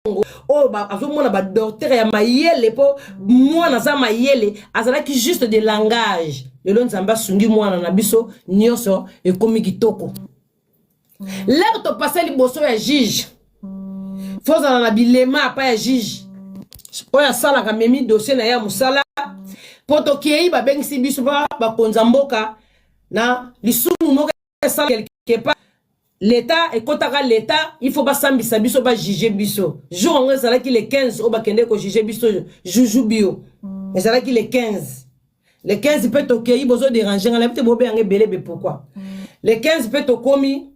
Oyo azomona badocteur ya mayele mpo mwana aza mayele, azalaki juste de langage. Lelo Nzambe asungi mwana na biso, nyonso ekomi kitoko. L'heure topase liboso ya juge, fozala na bilema apa ya juge oyo asalaka, memi dossier na ye ya mosala mpo tokei. Babengisi biso mpo bakonza mboka na lisumu moko esala quelque part, l'état ekɔtaka l'état, il faut basambisa biso, bajuge biso. Jour yango ezalaki le 15 oyo bakende kojuge biso juju bio, ezalaki le 15. Le 15 mpe tokei. Bozoderange nga, nayebi te bobeyanga ebele be pourquoi. Le 15 mpe tokomi,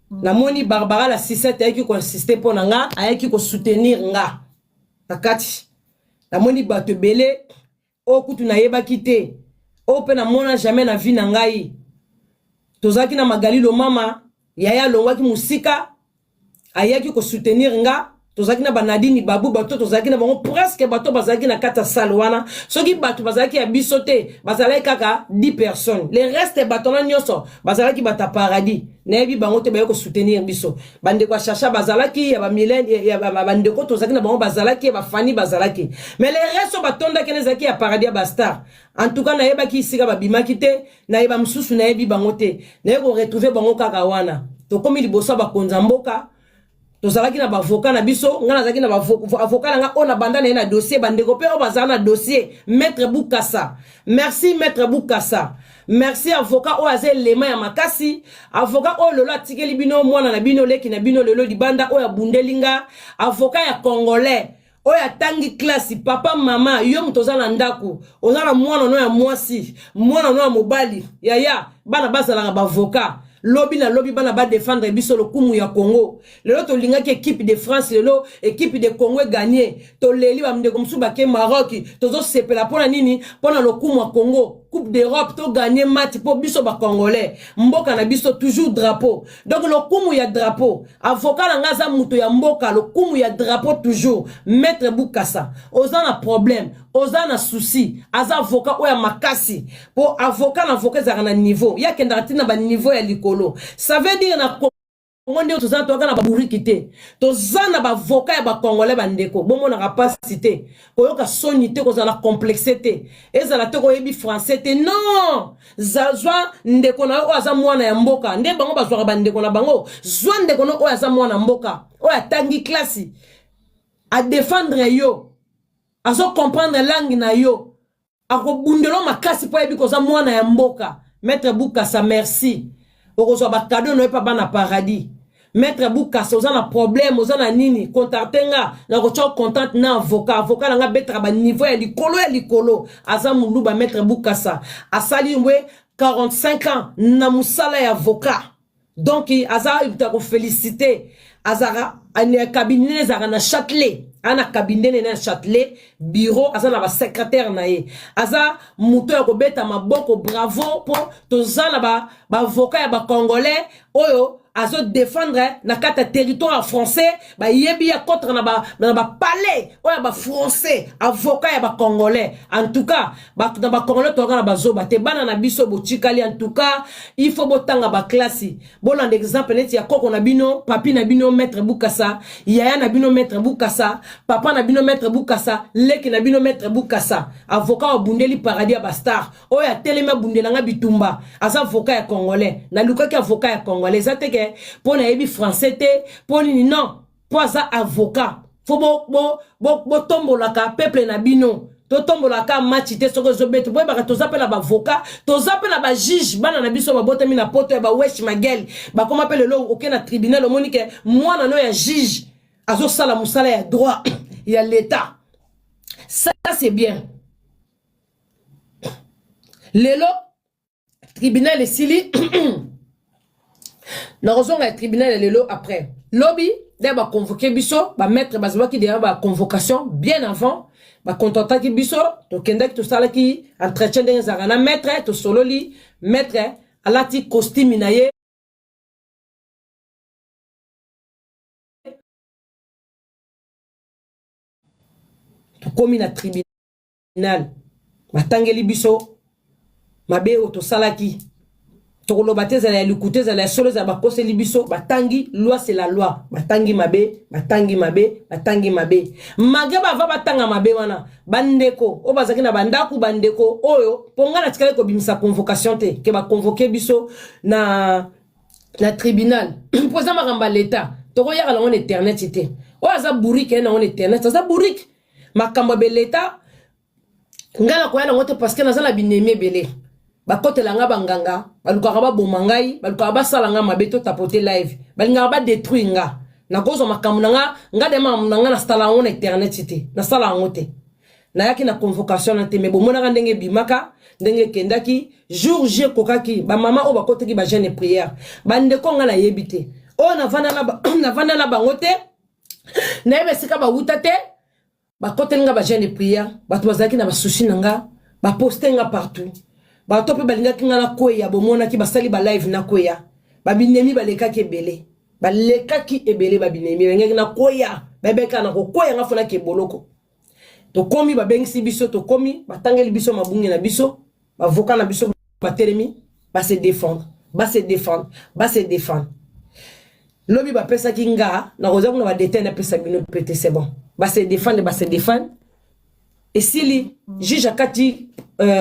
namoni Barbara la 67 ayaki koinsiste mpo na nga, ayaki kosoutenir nga na kati. Namoni bato ebele oyo kutu nayebaki te, oyo mpe namona jamais na vie na ngai. Tozalaki na Magali Lomama, yaya alongwaki mosika, ayaki kosoutenir nga. Tozalaki na banadini babu, bato tozalaki na bango presque, bato bazalaki na kati ya salle wana, soki bato bazalaki ya biso te, bazalaki kaka 10 personnes. Le reste, bato wana nyonso bazalaki bato ya paradis, nayebi bango te, baye kosoutenir biso. Bandeko ya Chacha bazalaki, ya bamilene, ya bandeko tozalaki na bango bazalaki, ya bafani bazalaki, mais le reste oyo batondaki wana ezalaki ya paradis, ya bastar. En tout cas, nayebaki esika babimaki te, nayeba mosusu nayebi bango te, naye koretrouve bango kaka wana. Tokomi liboso ya bakonzi ya mboka, tozalaki na baavocat na biso. Ngai nazalaki na avocat na ngai oyo na banda na ye na dossier, bandeko mpe oyo bazala na dossier, maître Bukasa. Merci maître Bukasa, merci. Avocat oyo aza elema ya makasi, avocat oyo lelo atikeli bino mwana na bino, leki na bino lelo libanda, oyo abundeli nga, avocat ya congolais oyo atangi klasi. Papa, mama, yo moto oza na ndako, oza na mwana no ya mwasi, mwana no ya mobali, yaya, bana bazalaka baavocat. Lobi na lobi bana badefendre biso, lokumu ya Congo. Lelo tolingaki équipe de France, lelo équipe de Congo eganye, toleli. Bandeko mosusu bake Maroc, tozosepela. Mpo na nini? Mpo na lokumu ya Congo. Coupe d'Europe, toganye match mpo biso bacongolais, mboka na biso, toujours drapeau. Donc lokumu ya drapeau. Avocat na nga aza moto ya mboka, lokumu ya drapeau toujours. Maître Bukasa, oza na problème, oza na souci, aza avocat oyo ya makasi, mpo avocat na avocat ezalaka na niveau, ye akendaka ntina baniveau ya likolo. Ça veut dire na Kongo nde toza, toyaka na baburiki te, toza na baavocat ya bacongolais. Bandeko, bomonaka mpasi te, koyoka soni te, kozala complexe te, ezala te koyebi français te, non. Zwa ndeko na yo oyo aza mwana ya mboka, nde bango bazwaka bandeko na bango. Zwa ndeko na oyo aza mwana mboka, oyo atangi klasi, adefendre yo, azocomprendre langue na yo, akobundela makasi mpo ayebi koza mwana ya mboka. Maître Bukasa, merci. Okozwa bacadeau na yo mpa bana paradis. Maître Bukasa, oza na problème, oza na nini, contacte nga, nakotia contact na avocat. Avocat na nga abetaka baniveau ya likolo ya likolo, aza moluba. Maître Bukasa asali mbwe 45 ans na mosala ya avocat, donc aza ya kofélicité. Azalaka cabinet, ezalaka na Châtelet, aza na cabinet nene na Châtelet, bureau, aza na basecrétaire na ye. Aza moto ya kobeta maboko, bravo, mpo toza na baavocat ya bacongolais oyo azodefendre na kati ya territoire ya français, bayebi ya contre na bapalais oyo ya bafrançais, avocat ya bacongolais. En tout cas, na bacongolais toyaka na bazoba te. Bana na biso botikali, en tout cas il faut botanga baklasi, bolanda exemple neti ya koko na bino, papi na bino maître Bukasa, yaya na bino maître Bukasa, papa na bino maître Bukasa, leki na bino maître Bukasa, avocat abundeli paradis ya bastar, oyo atelemi abundelanga bitumba, aza avocat ya congolais. Nalukaki avocat ya congolais, eza te ke mpo nayebi français te, mpo nini, non, mpo aza avocat. Fo botombolaka peuple na bino. Totombolaka match te soki ezobeta, boyebaka toza mpe na baavocat, toza mpe na bajuge. Bana na biso babotami na poto ya bawesh magel, bakoma mpe lelo oke na tribunal, omoni ke mwana no ya juge azosala mosala ya droit ya l'état. Ça c'est bien. Lelo tribunal esili, nakozonga ya tribunal ya lelo après. Lobi nde baconvoke biso, bamaître bazwaki deja baconvocation bien avant, bacontactaki biso, tokendaki, tosalaki entretien ndenge ezalaka na maître, tosololi. Maître alati costume na ye. Tokomi na tribunal, batangeli biso mabe oyo tosalaki. Tokoloba te ezala ya likuta, ezala ya solo, ezala bakoseli biso. Batangi loi, c'est la loi. Batangi mabe, batangi mabe, batangi mabe. Malgré bava batanga mabe wana, bandeko oyo bazalaki na bandako, bandeko oyo mpo ngai natikali kobimisa convocation te ke baconvoke biso na na tribunal, mpo eza makambo ya leta, tokoyaka nango na internet te. Oyo aza bourrique ye nango na internet, aza bourrique. Makambo ya beleta ngai nakoya nango te, parce que naza na binemi ebele. Bakotela nga banganga, balukaka baboma ngai, balukaka basala nga mabe, to tapote live, balingaka badétruire nga. Nakozwa makambo na nga, nga de makambo na nga nasala yango na internet te, nasala yango te. Nayaki na convocation na te, me bomonaka ndenge ebimaka, ndenge ekendaki. Jour J ekokaki, bamama oyo bakotaki bajeune prière, bandeko nga nayebi te, oyo navanda na bango te, nayebi esika bawuta te, bakoteli nga bajeune prière. Bato bazalaki na basusi na nga, baposte nga partout. Bato mpe balingaki nga nakweya, bomonaki basali balive nakweya. Babinemi balekaki ebele, balekaki ebele. Babinemi balingaki nakweya, bayebaki na kokweya nga fonaki eboloko. Tokomi, babengisi biso, tokomi, batangeli biso mabungi na biso. Bavoka na biso batelemi, base défendre, base défendre, base défendre. Lobi bapesaki nga, nakozwa kuna badetail, napesa bino pe te. C'est bon, base défendre, base défendre, esili. Juge akati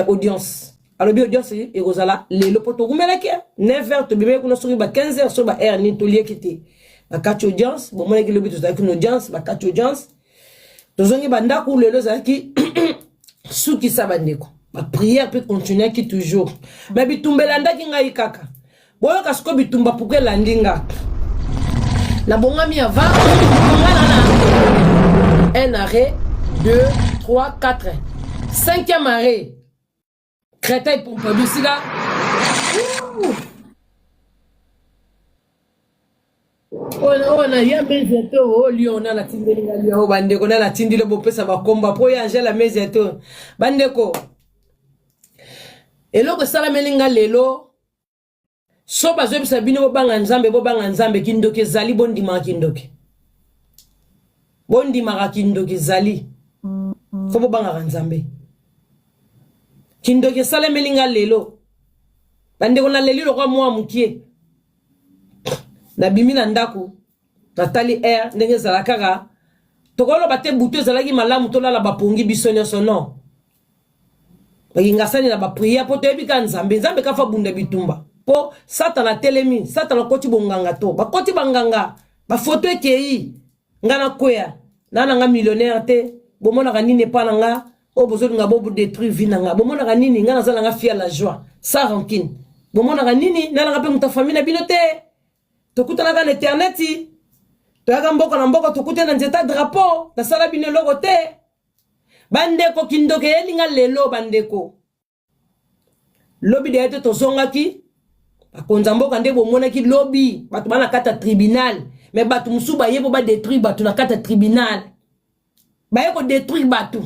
audience, alobi audience ekozala lelo, mpo tokumelaki 9 heures, tobimaki kuna soki ba 15 heures, soki ba heure nini, tolieki te. Bakati audience, bomonaki lobi tozalaki na audience. Bakati audience, tozongi bandako. Lelo ezalaki sukisa bandeko, baprière mpe continuaki toujours, me bitumba elandaki ngai kaka. Boyoka sikoyo bitumba puku elandi nga. Nabongami avant nga na un arrêt, 2, 3, 4, 5e arrêt, Créteil Pompidou, sika oyo na ya mezi te. O lion na natindeli nga lion oyo, bandeko, na natindeli bopesa bakomba mpo ya Angela mezi te. Bandeko, eloko esalameli nga lelo, so bazoyebisa bino bobanga Nzambe, bobanga Nzambe. Kindoki ezali, bondimaka kindoki, bondimaka kindoki ezali, fo bobangaka Nzambe. Kindoki esalemeli nga lelo, bandeko. Naleli lokwa mwa mokie. Nabimi na ndako, natali air ndenge ezala kaka. Tokoloba te butu ezalaki malamu, tolala bapongi biso nyonso. Non, bakingasani na baprière, mpo toyebi kaka Nzambe. Nzambe kafa bunda bitumba, mpo Satana atelemi. Satana akoti bonganga, to bakoti banganga, bafoto ekei. Nga nakweya na nanga millionnaire te. Bomonaka nini epa na nga oyo bozolinga bodétruire vie na nga? Bomonaka nini? Nga naza nanga fille la joie sans rancune. Bomonaka nini? Nalanga mpe moto ya famille na bino te. Tokutanaka na internet, toyaka mboka na mboka, tokutana na nzeta drapeau. Nasala bino eloko te, bandeko. Kindoki eyelinga lelo, bandeko. Lobi deya te, tozongaki bakonza mboka nde bomonaki lobi bato baa na kati ya tribunal. Me bato mosusu baye mpo badétruire bato na kati ya tribunal, baye kodétruire bato.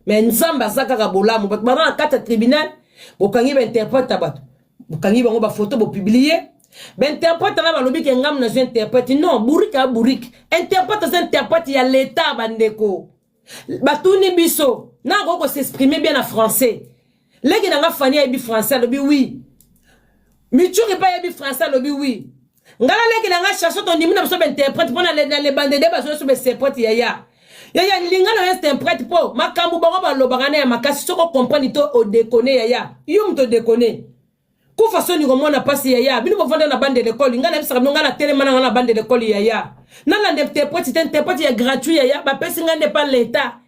Me Nzambe aza kaka bolamu. Bato baza na kati ya tribunal, bokangi bainterprète ya bato, bokangi bango bafoto, bopublie bainterprète na balobi ke ngamu nazwi interprète. Non, bourrique ya bourrique, interprète aza interprète ya leta. Bandeko, batuni biso nakoki kos'exprimer bien na français. Leki na nga Fani ayebi français, alobi oui. Michuki mpe ayebi français, alobi oui. Nga na leki na nga Chaso tondimi na biso bainterprète, mpo na lebande nde bazwi biso bainterprète. Yaya, yaya, linga na yo interprète, mpo makambo bango balobaka na ya makasi. Soki ocomprendre to odekone, yaya, yo moto odekone, kufa soni, komona mpasi. Yaya, bino bovanda na bande l'école, ngai nayebisaka bino, ngai natelema na ngai na bande l'école. Yaya, nalanda interprète te, interprète ya gratuit. Yaya, bapesi ngai nde pa leta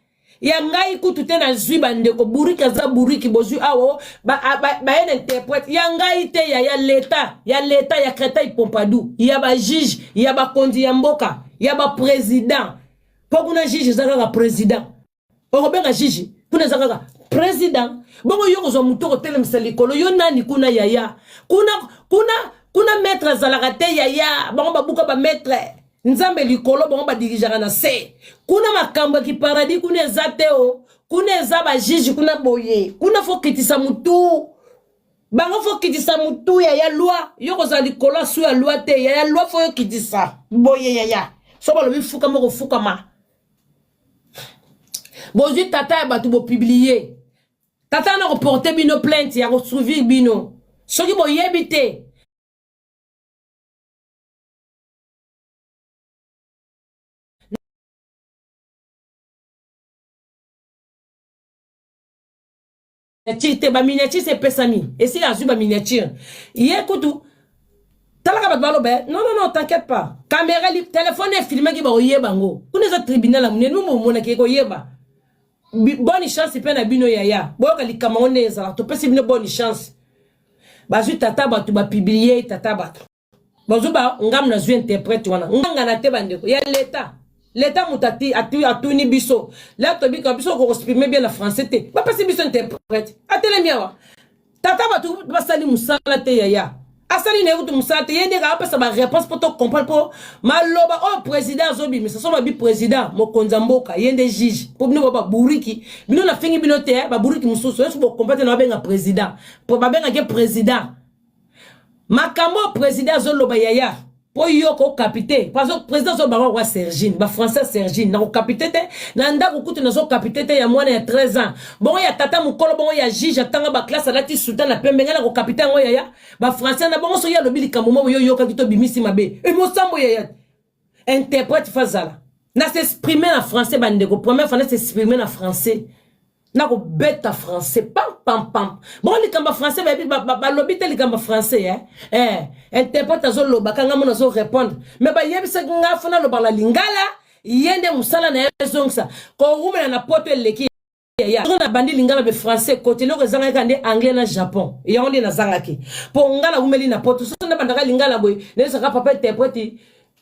ya ngai kutu te. Nazwi bandeko, bourrique aza bourrique. Bozwi awa baye na interprète ya ngai te, ya ya leta, ya leta ya Créteil Pompidou, ya bajuge, ya bakonzi ya mboka, ya baprésident. Mpo kuna juge eza kaka président, okobenga juge kuna eza kaka président. Bongo yo kozwa motu kotelemisa likolo, yo nani kuna? Yaya, kuna kuna kuna maître azalaka te. Yaya, bango babuka bamaître. Nzambe likolo, bango badirigeaka na se. Kuna makambo ya kiparadis kuna eza te. O kuna eza bajuge, kuna boye, kuna fo kitisa mutu bango, fo kitisa mutu. Yaya, loi, yo kozala likolo asu ya loi te. Yaya, loi fo yo kitisa boye. Yaya, so balobi fukama, kofukama. Bozwi tata ya bato, bopublie tata wana, koporte bino plainte ya kosurvivre bino soki boyebi te. baminiature te, baminiature se epesami esika azwi baminiature ye kutu. Talaka bato baloba eh, non, non, non, t'inquiète pas, caméra, telefone efilmaki, bakoyeba yango kuna. Eza tribunal ya monene, momonaki ekoyeba. Bonne chance mpe na bino yaya, boyoka likambo yango nde ezalaka. Topesi bino bonne chance. Bazwi tata bato, bapublier tata bato, bazwi ba ngamu, nazwi interprète wana ngangana te. Bandeko ya leta, leta moto atuni biso la tobika biso kokoexprimer bien na français te, bapesi biso interprète, atelemi awa. Tata bato basali mosala te yaya, asali na ye kutu mosala te, ye ndenge apesa baréponse mpo tocomprendre, mpo maloba oyo président azobimisa. So babi président, mokonzi ya mboka, ye nde juge, mpo bino bo baburiki bino, nafingi bino te, baburiki mosusu nyonso bocomprendre te na babenga président, mpo babengaki président. Makambo oyo président azoloba yaya, mpo yo kokapte, président azoloba ngo kwa Sergine, bafrançais Sergine, nakokapte te na ndako kutu, nazokapte te ya mwana ya 13 ans, bongo ya tata mokolo, bongo ya juge atanga baklasse, alati soutane na pembe, ngai nakokapte yango yaya? Bafrançais na bongo, soki alobi likambo moko, yo oyokaki to bimisi mabe, emosambo yaya. Interprète fazala na s'exprimer na français. Bandeko, première fois na s'exprimer na français, nakobeta français pam pam pam. Bongo likambo ya français bayebi, balobi te likambo ya français, eh? Eh, interprète azolobaka, nga mona azorépondre, mais bayebisaki nga fo naloba na lingala. Ye nde mosala na ye, ezongisa kowumela na poto eleki yaya. Soki nabandi lingala be français kote, eloko ezangaki kaka nde anglais na japon, yango nde nazangaki, mpo nga nawumeli na poto. Soki nabandaka lingala boye, nayebisaka papa interprète,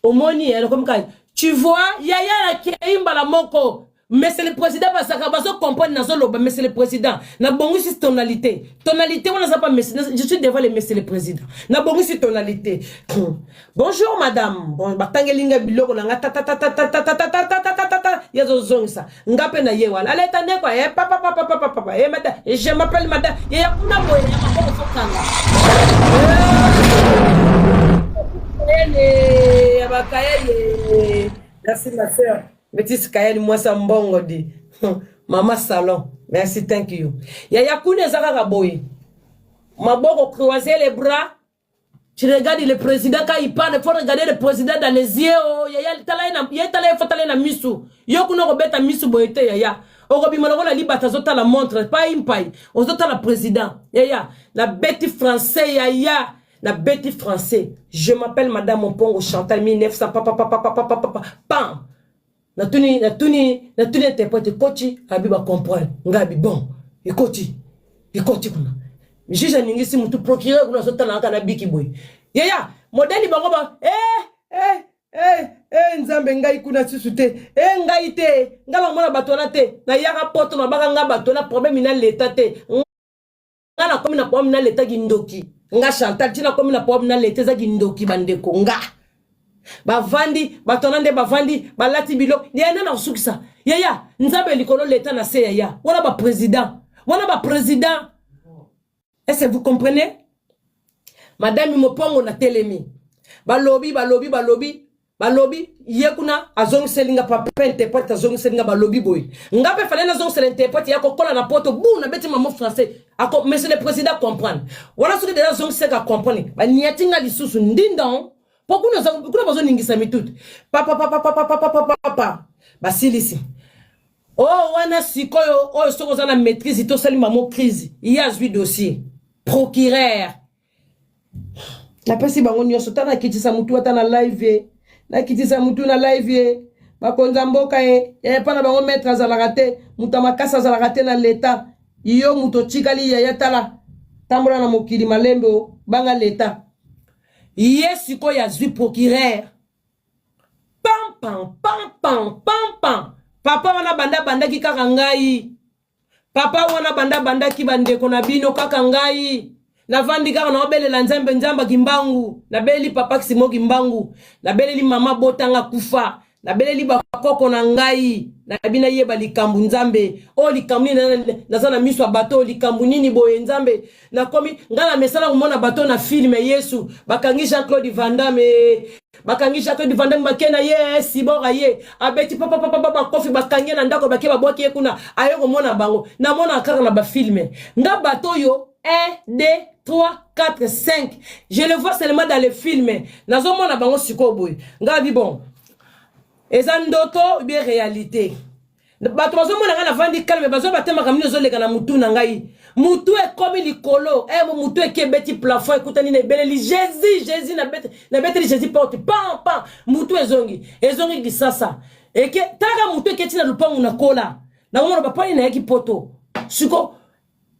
omoni nakomi kaka, tu vois yaya, nakei mbala moko, monsieur le président. Basaka bazocomprendre nazoloba monsieur le président, nabongisi tonalité. Tonalité wana aza pas monsieur, je suis devant le monsieur le président, nabongisi tonalité. Bonjour madame, bon, batangeli nga biloko na nga tatatatatatatatatatatata, ye azozongisa nga mpe na ye wana aleta ndeko e papapapapapapa e madame, je m'appelle madame ye ya kuna boye ya maboko fokanga kayele ya bakayele. Merci ma sœur Métis Kayele, mwasi ya mbongo di mama salon, merci, thank you yaya. Kuna eza kaka boye, maboko croiser les bras, tu regardes le président quand il parle, il faut regarder le président dans les yeux. Oh, yaya, tala ye na ye, tala ye, fo tala ye na misu. Yo kuna okobeta misu boye te yaya, okobima lokola libata azotala montre pai mpai, ozotala président yaya. Nabeti français yaya, nabeti français. Je m'appelle madame Mpongo Chantal 1900 papa papa papa papa pam. Natuni, natuni, natuni interprète, ekoti abi bacomprendre ngai, abi bon, ekoti, ekoti kuna. Juge aningisi mutu, procureur kuna azotala kaka na biki boye yaya, modeli bango ba eh, eh, eh, eh, nzambe ngai kuna susu te, eh, ngai te, ngai namona bato wana te, nayaka poto, nabaka nga bato wana problème na leta te. Nga nakomi na problème na leta, kindoki. Nga Chantal ntina komi na problème na leta, eza kindoki. Bandeko, nga bavandi bato wana nde bavandi, balati biloko yaya, nde na kosukisa yaya. Nzambe likolo, leta na se yaya, wana baprésident, wana baprésident, est-ce que vous comprenez? Madame Mopongo natelemi, balobi, balobi, balobi, balobi, ye kuna azongiseli nga, papa interprète azongiseli nga, balobi boye, nga mpe fale nazongisela interprète ya kokola na poto bu, nabeti mamo français ako monsieur le président comprendre wana. Soki deja azongiseka comprendre, baniati nga lisusu ndindon, mpo kuna kuna bazoningisa mitutu papapapapapapapapa, basilisi oyo wana. Sikoyo oyo soki oza na maîtrise tosali mamo crise, ye azwi dossier, procureur napesi bango nyonso. Ta nakitisa mutu ata na live ye, nakitisa mutu na live ye, bakonzi ya mboka ye yaya, mpa na bango maître azalaka te, moto ya makasi azalaka te na leta. Yo moto otikali yaya, tala, tambola na mokili malembe, o banga leta. Ye sikoyo azwi procureur, pam pam pam pam pam pam. Papa wana banda bandaki kaka ngai, papa wana banda bandaki bandeko na bino kaka ngai, navandi kaka naobelela Nzambe, Nzambe Kimbangu, nabeleli papa Simo Kimbangu, nabeleli mama botanga kufa, nabeleli bakoko na ngai, nayebi nayeba likambo Nzambe oyo, likambo nini naza na miso ya bato, oyo likambo nini boye Nzambe. Nakomi ngai na mesala komona bato na film Yesu, bakangi Jean Claude Van Damme, bakangi Jean Claude Van Damme, bake na ye sibor, aye abeti papapapa bakofi, bakangi ye na ndako, bake babwaki ye kuna, aye komona bango. Namona kaka na bafilm nga bato oyo 1 2 3 4 5, je le vois seulement dans le film, nazomona bango sikoyo boye. Nga bi bon, eza ndoto bien réalité. Bato bazomona ngai navandi calme, bazoyeba te makambo nini ezoleka na mutu na ngai. Mutu ekomi likolo, eh, mutu eke ebeti plafond, ekutani na ebeleli Jésus, Jésus, nabeteli Jésus porte, pam pam, mutu ezongi, ezongi Kisasa. Eke talaka mutu eketi na lupangu na kola. Nakomona bapani nayaki poto. Siko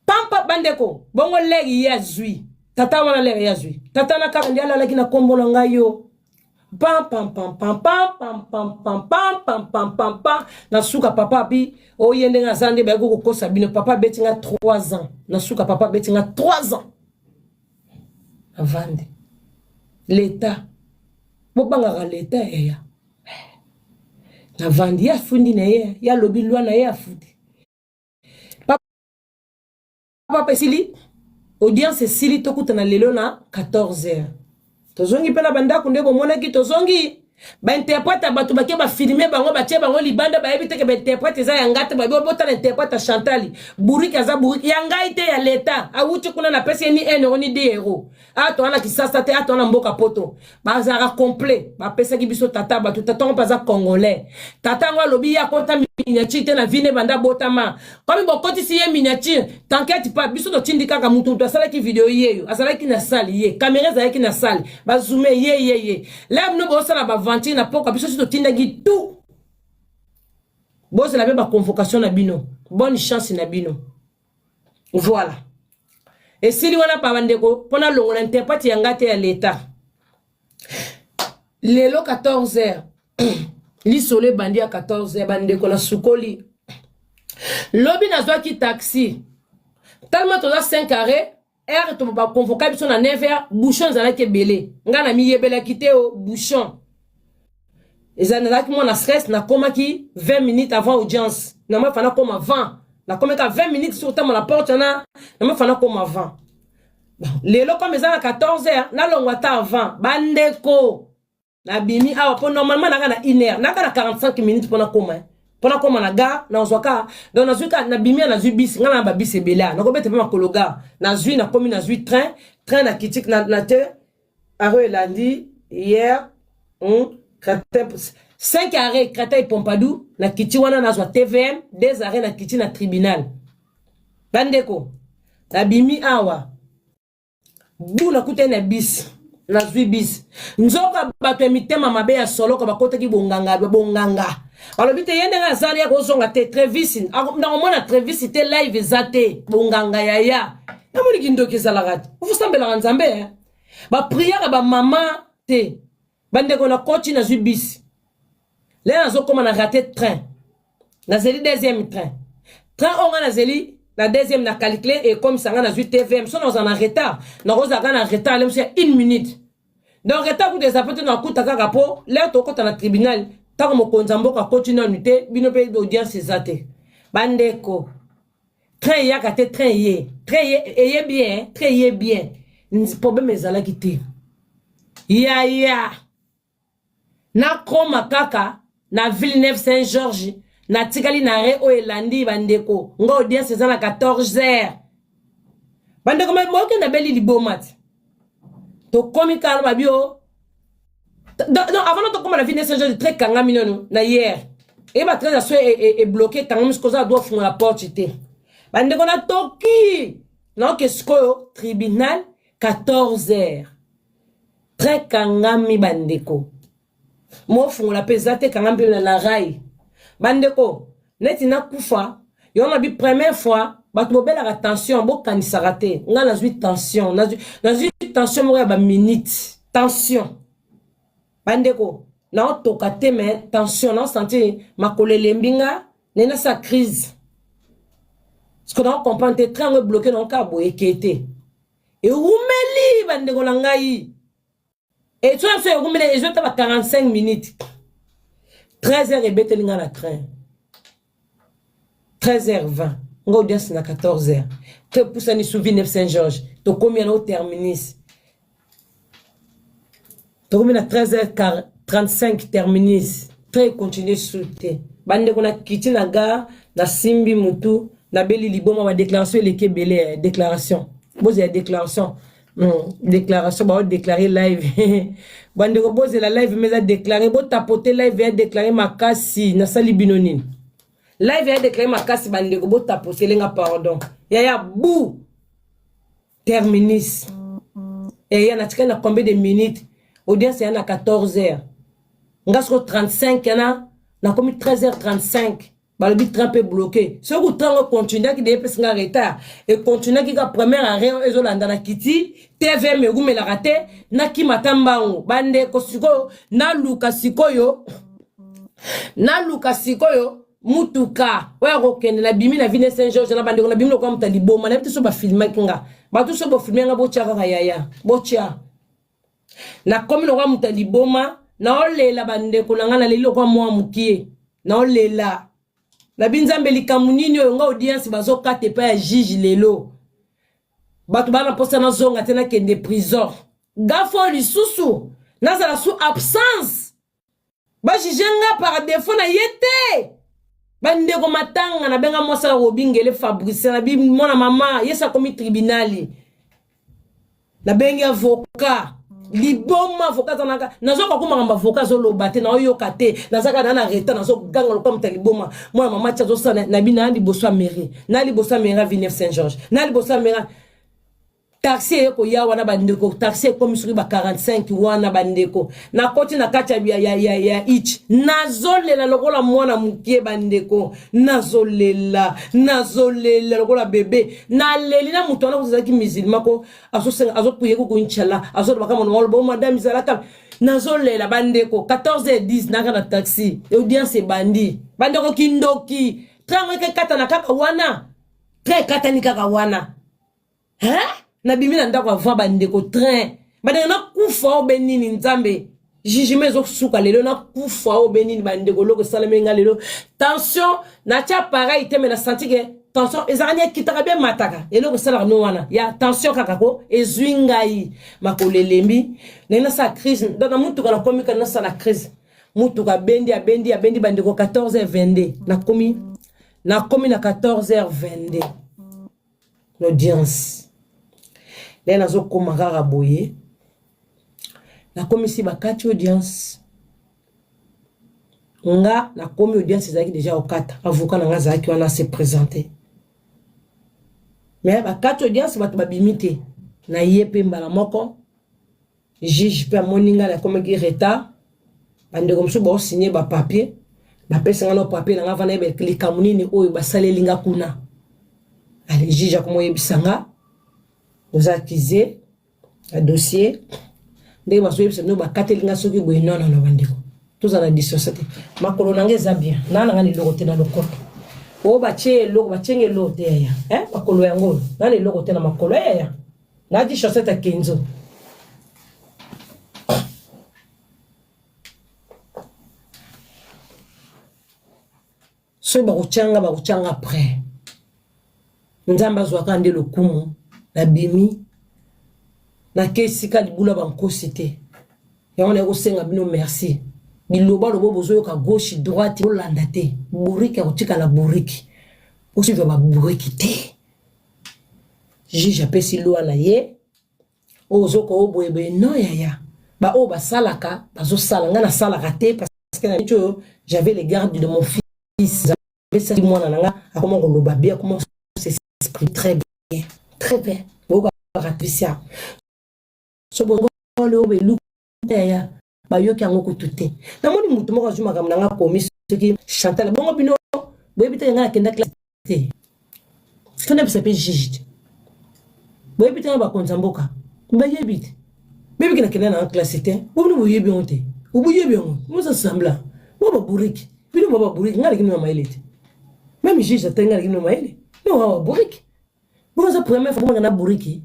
pampa bandeko, bongo lere ye azwi. Tata wana lere ye azwi. Tata na kaka nde alalaki na kombo na ngai yo. Pam pam pam pam pam pam pam pam pam pam pam pam pam na suka papa abi oye ndenge aza nde bayaki kokosa bino. Papa abeti nga 3 ans na suka, papa abeti nga 3 ans avande leta bobangaka leta yaya navandi ye afundi na ye ye alobi lwa na ye afundi. Papa esili audience esili, tokutana lelo na 14 heures. Tozongi mpe na bandako nde bomonaki tozongi bainterprète ya bato bake bafilme bango, batie bango libanda, bayebi teke bainterprète eza ya ngai te. Bayebi botala interprète ya Chantal Bourike, aza bourike ya ngai te, ya leta awuti kuna, napesi ye ni 1 euro ni 2 euro. Atoa na Kisasa te, atoa na mboka poto, bazalaka complet. Bapesaki biso tata bato, tata yango mpe aza congolais. Tata yango alobi ye akota miniature te na vine banda botama, komi bokotisi ye miniature. T'inquiète pas, biso totindi kaka mutu mutu asalaki video yeyo, azalaki na salle, ye kamera ezalaki na salle, bazume ye ye ye la bino bosala baventure na poka. Biso si totindaki tout, bozela mpe baconvocation na bino. Bonne chance na bino. Voilà, esili wana pa bandeko mpo nalongola interprète ya ngai te ya leta. Lelo 14 heures lisolo ebandi ya 14 heures. Bandeko, nasukoli lobi, nazwaki taxi tellement toza 5 arrêt heure to baconvoka biso na 9 heures. Bouchon ezalaki ebele, ngai na miyebelaki te o bouchon eza, nazalaki mwana stress. Nakomaki 20 minutes avant audience. Nama fa nakoma avant, nakomaki 20 minutes soki otambola porte wana, nama fa nakoma avant. Bon, lelo comme eza na 14 heures, nalongwa ata avant. Bandeko, nabimi awa mpo normalement naka na 1 heure, naka na 45 minutes mpo nakoma na gare. Nazwaka donc nazwi ka nabimi ya nazwi bisi, ngai na babisi ebele a nakobeta mpe makolo gare. Nazwi, nakomi, nazwi train, train na kiti na te arrêt elandi hier, Créteil, 5 arrêt Créteil Pompidou, na kiti wana nazwa TVM, 2 arrêt na kiti na tribunal. Bandeko, nabimi awa bu nakutani na bisi, nazwi bisi. Nzoka bato ya mitema mabe ya soloko bakotaki bonganga, bonganga balobi te ye ndenge azali ya kozonga te. Trevis nakomona Trevis te, live eza te. Bonganga yaya, namoni kindoki ezalaka te, ofosambelaka Nzambe, baprière bamama te. Bandeko, na koti, nazwi bisi lelo, nazokóma na raté train, nazeli deuxième train. Train oyo nga nazeli na deuxième, na calcule ekomisa nga nazwi TVM. So nazala na retard, nakozala na retard le mosu ya une minute. Donc retard kuta eza po te, nakuta kaka mpo lere tokɔta na tribunal ntango mokonzi ya mboka akoti nanu te, bino mpe audience eza te. Bandeko, train eyaka te, train ye, train ye eye bien, train ye bien, problème ezalaki te. Yaya, nakoma kaka na Villeneuve Saint Georges, natikali na arrêt oyo elandi. Bandeko, nga audience eza na 14 heures. Bandeko, bokenda beli liboma te. Tokomi kala babi o donc avant tokóma na Villeneuve Saint Georges, train kangami nano na hier, eyeba train so ebloqué, kangami sikoyo, oza doit fungola porte te. Bandeko, natoki naoke sikoyo tribunal 14 heures, train kangami. Bandeko, mofungola mpe eza te, kangami mpe na rail. Bandeko, neti nakufa yo na bi première fois. Bato bobelaka tension, bokanisaka te ngai nazwi tension, nazwi tension moko ya baminute tension. Bandeko, naotoka te, mais tension naosentir, makolo elembi nga, naye nasala crise parce que naocomprendre te. Train yango ebloqué, naokaa boye, eke te, ewumeli. Bandeko na ngai, etso na biso ewumeli, ezota ba 45 minutes. 13 heures ebeteli nga na train, 13h20, nga audience na 14 heures. Topusani su Villeneuve Saint Georges, tokomi yana o terminus, tokomi na 13h35 terminus, train continue su te. Bandeko, na kiti na gare, nasimbi mutu, nabeli liboma. Badéclaration eleki ebele, déclaration bozela, déclaration, déclaration baodéclare live. Bandeko, bozela live me eza déclaré, botapote live ya déclaré makasi. Nasali bino nini? Live ya déclaré makasi bandeko botapotele nga pardon. Yaya bu terminus. Eya natikali na combien de minutes? Audience ya na 14 heures. Nga siko 35 yana nakomi 13h35. Balobi train mpe bloqué. Soki train ngo continuaki de epesi nga retard. E continuaki ka première arrêt ezolanda na kiti TVM ewumelaka te nakima ata mbangu. Bandeko sikoyo naluka sikoyo naluka sikoyo mutuka oyo akokende nabimi na ville Saint Georges na bandeko nabimi lokola moto ya liboma nayebi te so bafilmaki nga bato so bofilme nga botya kaka yaya botya nakomi lokola moto ya liboma naolela bandeko na ngai naleli lokola mwa mokie naolela nabi nzambe likambo nini oyo nga audience bazokata epai ya juge lelo bato baa na mposa nazonga te nakende prison gafo lisusu nazala sous absence bajuge nga par défaut na ye te bandeko matanga nabenga mwasi ya Robi Ngele Fabrice nabi mwana mama yesi akomi tribunali nabengi avocat liboma avocat aza naka nazoka ko makambo avocat azoloba te naoyoka te nazaka na na retard nazoganga lokola moto ya liboma mwana mama ti azosala nabi na liboso ya mairie na liboso ya mairie ya Villeneuve Saint Georges na liboso ya mairie taxi eye koya wana bandeko taxi ekomi soki ba 45 wana bandeko nakoti na kati ya, ya, ya, ya ich nazolela lokola mwana mokie bandeko nazolela nazolela lokola bebe naleli na moto wana kozalaki musulman ko azosenga azopriye kuku inchallah azoloba kama na oloba madame ezalaka nazolela bandeko 14h10 naka na taxi audience ebandi bandeko kindoki trango ekekatana kaka wana train ekatani kaka wana hein nabimi na ndako avant bandeko train bandeko nakufa oyo be nini nzambe jugement ezosuka lelo nakufa oyo be nini bandeko eloko esalemi nga lelo tension natya appareil te me na santi ke tension ezalaka ni ekitaka be mataka eloko esalaka no wana ya tension kaka ko ezwi ngai makolo elembi ndenge nasala crise donc na motuka nakomi kaka nasala crise motuka abendi abendi abendi bandeko 14h22 nakomi nakomi na 14h22 l'audience ndenge nazokoma kaka boye nakomisi bakati audience nga nakomi audience ezalaki deja kokata avocat na nga azalaki wana se présente mais bakati audience bato babimi te na ye mpe mbala moko juge mpe amoni ngai nakomaki retard bandeko mosusu baosigne bapapier bapesi ngai no papier na ngai vana yeba likambo nini oyo basaleli nga kuna ale juge akomoyebisa nga oza accusé na dossier ndenge bazoyebisa bino bakateli nga soki boye nonono bandeko tozala na distance te makolo na nga eza bien naa na nga na eloko te na lokolo oyo batie eloko batienge eloko te yaya eh? makolo yango naa na eloko te na makolo yaya nati chaussette ya kenzo soki bakotyanga bakotyanga après nzambe azwaka nde lokumu nabimi nake esika libula bankosi te yango naye kosenga bino merci biloba lobo bozoyoka gauche droite bolanda te bourike akotikala bourike bosuivre babourike te juge apesi loi na ye oyo ozoka oyo boye boye non yaya baoyo basalaka bazosala ngai nasalaka te parce que na niti oyo j'avais les gardes de mon fils apesaki mwana na nga akoma koloba bien akoma s'exprime très bien très bien boyokaka trisia so bole oyo beluka yaya bayoki yango kutu te namoni motu moko azwi makambo na nga akomi soki chantal bongo bino boyebi te ngai nakenda classe te fo nayebisa mpe juge te boyebi te na bakonzi ya mboka bayebi te boyebi ke nakenda na classe te bobino boyebi yango te oboyebi yango moza semblant bo baburiki bino ba baburiki ngai aleki bino na mayele te meme juge ate ngai aleki bino na mayele no ba baburiki bongo eza première fois bomanga na buriki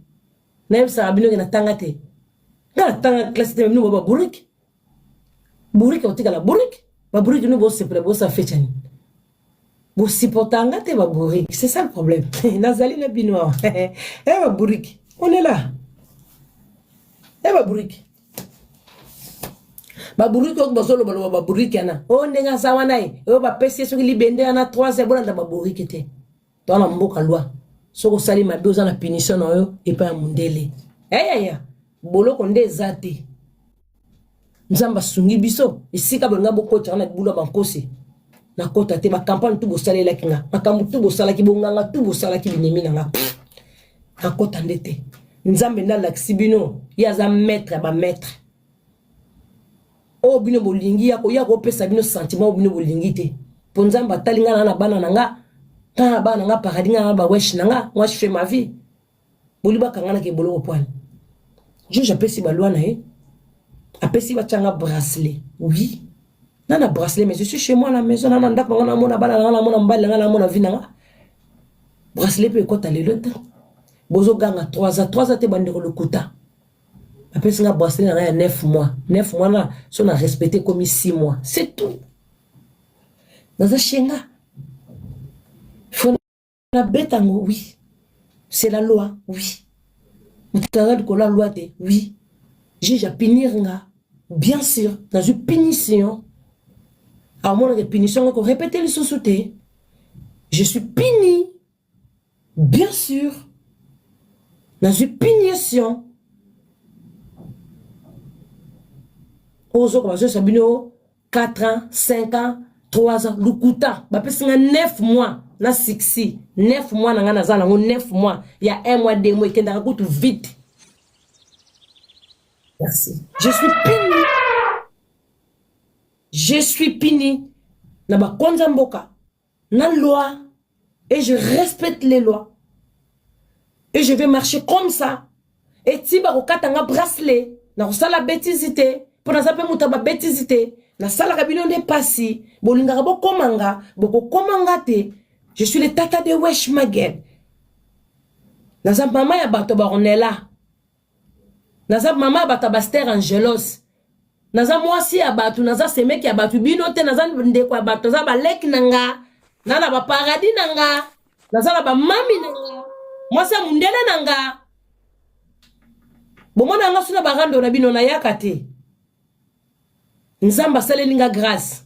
nayebisaka bino ke natanga te ngai natanga classe te bino ba baburiki buriki otikala buriki baburiki bino bosepela bosa fetchani bosupportanga te babourrique c'est ça le problème nazali na bino awa e babourrique on est là e babourrique babourrique oyo bazolobaloba babourrique yana oyo ndenge aza wana ye oyo bapesi ye soki libende wana 3 heures bolanda babourrique te toa na mboka loi soki osali mabe oza na punition na yo epai ya mondele eyaya boloko nde eza te nzambe asungi biso esika bolinga bokotaka na libulu ya bankosi. Nakota te ba campagne tout bosalelaki nga. Makambo tout bosalaki bonganga tout bosalaki binemi na nga. Nakota nde te. Nzambe nde alakisi bino ye aza maître ya ba maître. Oyo bino bolingi ya koya kopesa bino sentiment oyo bino bolingi te. Po Nzambe atali nga na bana na nga. Nga na bana na nga paradis nga na ba wesh na nga. Moi je fais ma vie. Boli bakanga na ke boloko poil. Juge apesi ba loi na ye. Apesi batya nga bracelet. Oui. Na na bracelet mais je suis chez moi à la maison na na ndako na nga namona bana na nga namona mobali na nga namona vie na nga. Bracelet pe ekota lelo te. Bozoganga 3 ans, 3 ans te bandeko lokuta. Apesi nga bracelet na nga ya 9 mois. 9 mois na so na respecté ekomi 6 mois. C'est tout. Naza chez nga. Faut nabeta yango oui. C'est la loi, oui. Moto aza likolo ya loi te, oui. Juge apunir nga. Bien sûr, nazwi punition. Aomonaka punition ngo korepete lisusu te. Je suis puni. Bien sûr. Nazwi punition. Ozoka bazoyesa bino 4 ans, 5 ans, 3 ans, lukuta. Bapesi nga 9 mois na 6 9 mois na nga naza nango 9 mois ya 1 mois 2 mois ekendaka kutu vite. Merci. Je suis puni. Je suis puni na bakonza mboka na loi et je respecte les lois. Et je vais marcher comme ça. Et ti bakokata nga bracelet na kosala bêtise te mpo naza mpe moto ya babêtise te nasalaka bino nde pasi bolingaka bokoma nga bokokoma nga te. Je suis le tata de Wesh Magel. Naza mama ya bato ba Ornella. Naza mama ya bato ya Baster Angelos. Naza mwasi ya bato, naza semeki ya bato bino te, naza ndeko ya bato, naza baleki na nga, na na baparadis na nga, naza na bamami na nga, mwasi ya mundele na nga. Bomona nga suna barando na bino nayaka te. Nzambe asaleli nga grâce.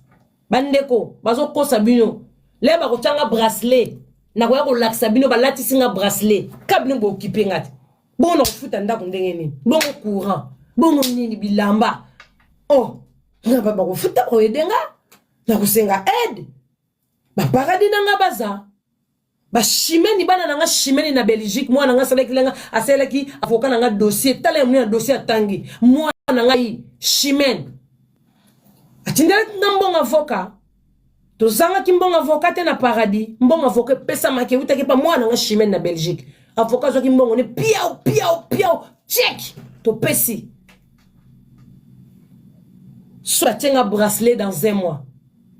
Bandeko bazokosa bino. Le bakotya nga bracelet. Nakoya kolakisa bino balatisi nga bracelet. Ka bino bokipe nga te. Bongo nakofuta ndako ndenge nini? Bongo courant, bongo nini bilamba. Oh, nga bakofuta koyede nga. Nakosenga aide. Baparadis na nga baza. Bashimeni bana na nga Shimeni na Belgique, mwana nga asalaki nga asalaki avocat na nga dossier, tala ya monene na dossier atangi. Mwana ngai Shimene atindelaki nga mbongo avocat. Tozangaki mbongo avocat te na paradis. Mbongo avocat epesamaki eutaki pa mwana nga Shimene na Belgique. Avocat azwaki mbongo ne piao piao piao check topesi. So atie nga bracelet dans un mois.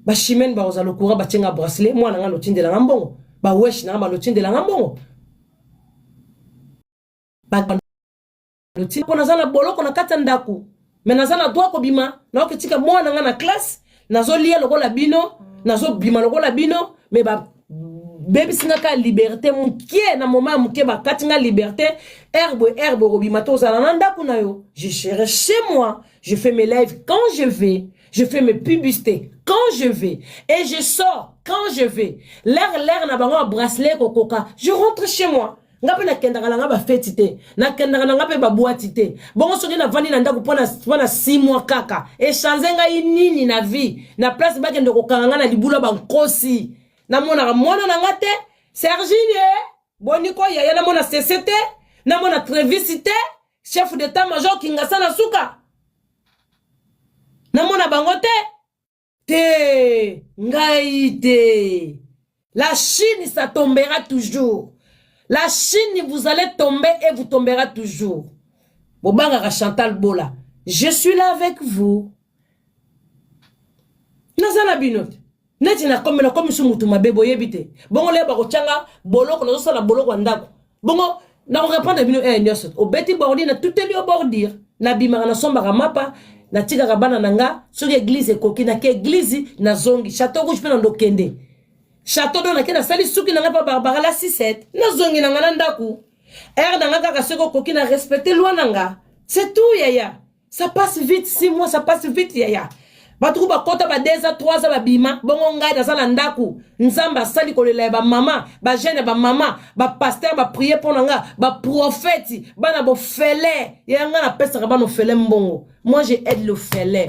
Ba Chimène bakozala au courant batie nga bracelet, mwana nga lotindela nga mbongo, ba wesh na nga balotindela nga mbongo. Ba lotinda mpo naza na boloko na kati ya ndako, mais naza na droit kobima, naoki tika mwana nga na classe, nazolia lokola bino, nazobima lokola bino, mais ba bebisi nga ka liberté mokie na moment ya mokie bakati nga liberté, herbe herbe okobima te ozala na ndako na yo. Je serai chez moi, je fais mes lives quand je vais, je fais mes publicités quand je vais et je sors quand je vais. L'air l'air na bango ya bracelet kokoka, je rentre chez moi. Nga mpe nakendaka na nga bafeti te, nakendaka na nga mpe babwati te. Bongo soki navandi na ndako mpo na 6 mois kaka, echange ngai nini na vie? Na place bakende kokanga nga na libula bankosi, namonaka mwana na nga te. Sergine boni ko yaya, namona sese te, namona Trevis te, chef d'état major Kingasa na suka, namona bango te. Te ngai te. La Chine, ça tombera toujours. La Chine, vous allez tomber et vous tombera toujours. Bobangaka Chantal Bola, je suis là avec vous. Naza na bino te. Neti nakomi nakomi su mutu mabe boyebi te. Bongo leo bakotyanga boloko, nazosala boloko ya ndako. Bongo nakorepondre bino nyonso. Obeti bordure, natuteli yo bordure. Nabimaka nasombaka mapa, natikaka bana na nga soki église ekoki nake église nazongi. Château Rouge mpe na ndokende. Château do nake nasali suki na nga pa Barbara la 67. Nazongi na nga na ndako. Aire na nga kaka soki okoki na respecter loi na nga. C'est tout yaya. Ça passe vite, 6 mois ça passe vite yaya. Bato ku bakota ba 2 ans 3 ans babima, bongo ngai naza na ndako. Nzambe asali kolela ya bamama, bajeune ya bamama, bapasteur baprier mpo na nga, baprofeti, bana bofele. Ya nga napesaka bana ofele mbongo. Moi je aide l'ofele.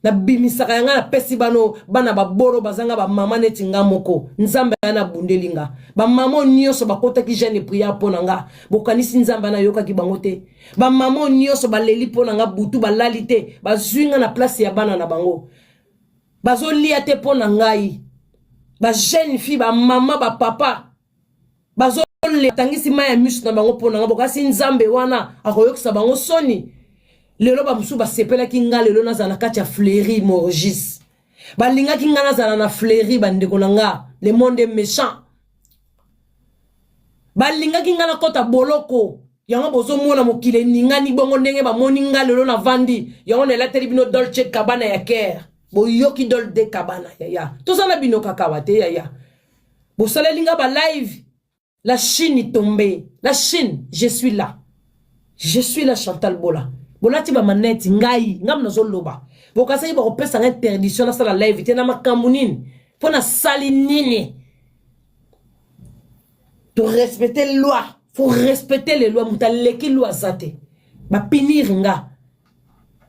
Nabimisaka ya nga, napesi bano bana baboro bazanga bamama neti nga moko. Nzambe aya nabundeli nga. Bamama nyonso bakotaki jeune prière mpo na nga, bokanisi Nzambe anayokaki bango te? Bamama nyonso baleli mpo na nga, butu balali te, bazwi nga na place ya bana na bango, bazolia te mpo na ngai. Bajeune fille, bamama, bapapa bazoletangisi mai ya miso na bango mpo na nga. Bokasi Nzambe wana akoyokisa bango soni? Lelo bamosusu basepelaki nga lelo nazala na kati ya Fleury Morgis, balingaki nga nazala na Fleury. Bandeko na nga, le monde est méchant. Balingaki nga nakɔta boloko. Yango bozomona mokili eningani bongo ndenge bamoni nga lelo navandi. Yango naelateli bino Dolce Cabana ya Kere. Boyoki Dolce Cabana, yaya? Toza na bino kaka wa te, yaya. Bosaleli nga balive. La Chine tombée, la Chine, je suis là, je suis là, Chantal Bola. Bolati bamaneti ngai, ngai nazoloba. Bokasaki bakopesa nga interdiction nasala live te na makambo nini? Mpo nasali nini? Torespecte loi, faut respecter les lois. Moto aleki loi aza te. Bapunir nga,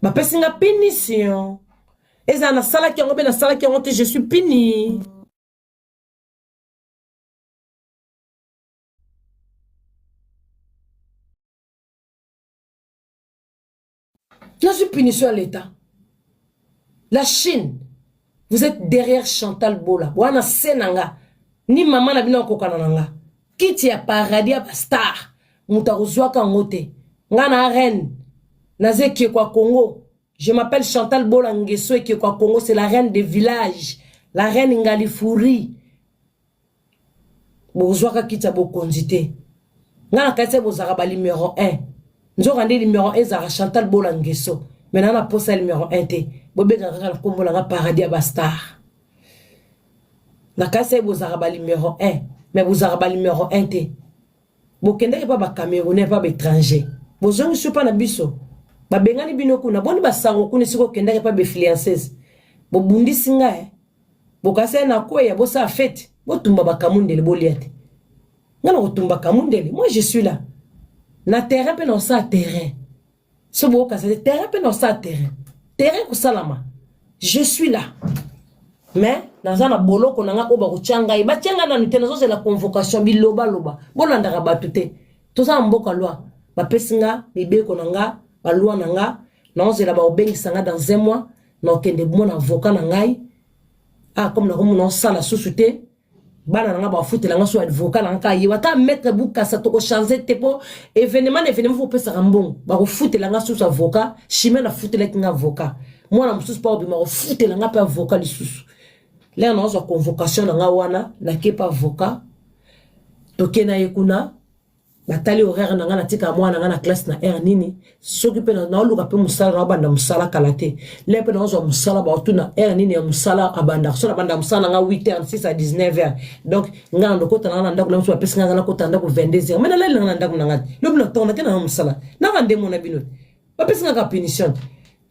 bapesi nga punition. Ezala nasalaki yango mpe nasalaki yango te, je suis puni. Nazwi punition ya l'État. La Chine, vous êtes derrière Chantal Bola. Wana se na nga ni mama na bino akokana na nga. Kiti ya paradis ya bastar, moto akozwaka yango te. Nga na reine, naza ekeko ya Congo. Je m'appelle Chantal Bola Ngeso, ekeko ya Congo. C'est la reine des villages, la reine Ngalifuri. Bozwaka kiti ya bokonzi te. Nga na kati ya bozalaka ba numéro 1, nzoka nde numéro 1 ezalaka Chantal Bola Ngeso. Me na posa ya numéro 1 te. Bobengaka kaka na nkombo na nga paradis ya bastar. Na kasi ya bozalaka ba numéro 1, me bozalaka ba numéro 1 te. Bokendaki mpa bacamerounais, mpa baétranger, bozongisi mpa na biso. Babengani bino kuna. Boni basango kuna esika okendaki mpa bainfluenceuse? Bobundisi ngai, bokasi ya nakweya. Bosala fete, botumba bakamundele, bolia te. Nga na kotumba kamundele. Moi, je suis là na terrain mpe na kosala terrain. So bokokasa te, terrain mpe na kosala terrain, terrain kosalama. Je suis là, mais naza na boloko na nga oyo bakotia ngai. Batia ngai nanu te, nazozela convocation. Bilobaloba, bolandaka bato te. Toza na mboka loi, bapesi nga mibeko na nga, baloi na nga. Naozela bakobengisa nga dans un mois, nakokende mona avocat na ngai. Ah, comme nakomona osala susu te, bana na nga bafutela nga so avocat na nga kaka ye ata maître Bukasa. Tokochange te mpo événement na événement fo opesaka mbongo. Bakofutela nga susu avocat. Chimene afutelaki nga avocat. Mwana mosusu mpo akobima, kofutela nga mpe avocat lisusu. Lere nazwa convocation na nga wana, nakepa avocat, toke na ye kuna, batali horaire na nga, natika mwana na nga na classe na heure nini. Soki mpe naoluka mpe mosala, naobanda mosala kala te. Le mpe naozwa mosala, baotuna heure nini ya mosala abandaka. So nabanda mosala na nga 8 heures, 6 à 19 heures. Donc nga na lokota na nga na ndako na mosu, bapesi nga nakota na ndako 22 heures. Me nalali na nga na ndako na nga te. Lobi na ntongo nake na nga mosala nanga nde mona bino te. Bapesi nga kaka punition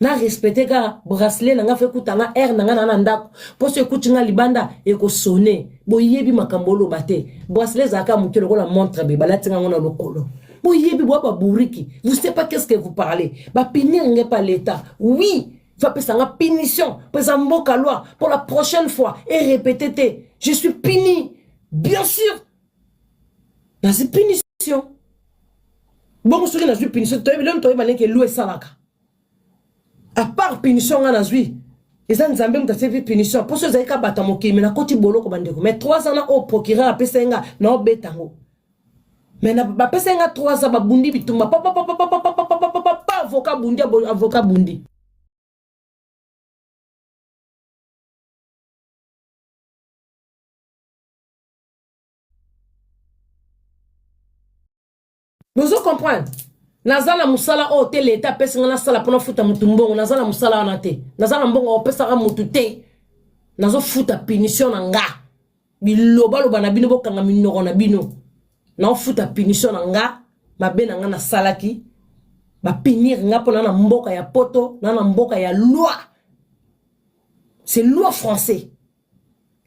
na respecte kaka bracelet na nga. Fo ekuta nga heure na nga na ndako, mpo so ekuti nga libanda, ekosone. Boyebi makambo oloba te. Bracelet ezalaka moke lokola montre, be balati nga ngo na lokolo. Boyebi boya baburiki, vous savez pas qu'est-ce que vous parlez. Bapunir nge pa l'État, oui, bapesa nga punition mpo eza mboka loi. Pour la prochaine fois et répété te. Je suis puni, bien sûr, nazwi punition. Bongo soki nazwi punition, toyebi lelo, toyeba ndenge loi esalaka. À part punition nga nazwi, eza Nzambe moto atie punition. Mposo ezali ka bato ya mokili, me nakoti boloko, bandeko. Mais 3 ans na oyo procureur apesai nga, naobeta yango. Me bapesai nga 3 ans. Babundi bitumba papapapapapapapapa, avocat bundi, avocat bundi. Bozo comprendre? Naza na mosala oyo te leta apesi nga nasala mpona futa motu mbongo. Naza na mosala wana te, naza na mbongo opesaka motu te. Nazofuta punition na nga. Bilobaloba na bino, bokanga minoko na bino. Naofuta punition na nga, mabe na nga nasalaki. Bapunir nga mpo na na mboka ya poto, na na mboka ya loi. C'est loi français.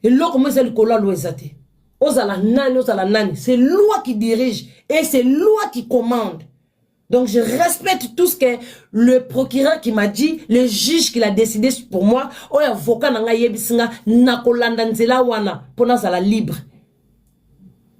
Eloko mo eza likolo ya loi eza te. Ozala nani, ozala nani, c'est loi qui dirige et c'est loi qui commande. Donc je respecte tout ce que le procureur qui m'a dit, le juge qui l'a décidé pour moi, oyo avocat na ngai yebisi nga nakolanda nzela wana mpo nazala libre.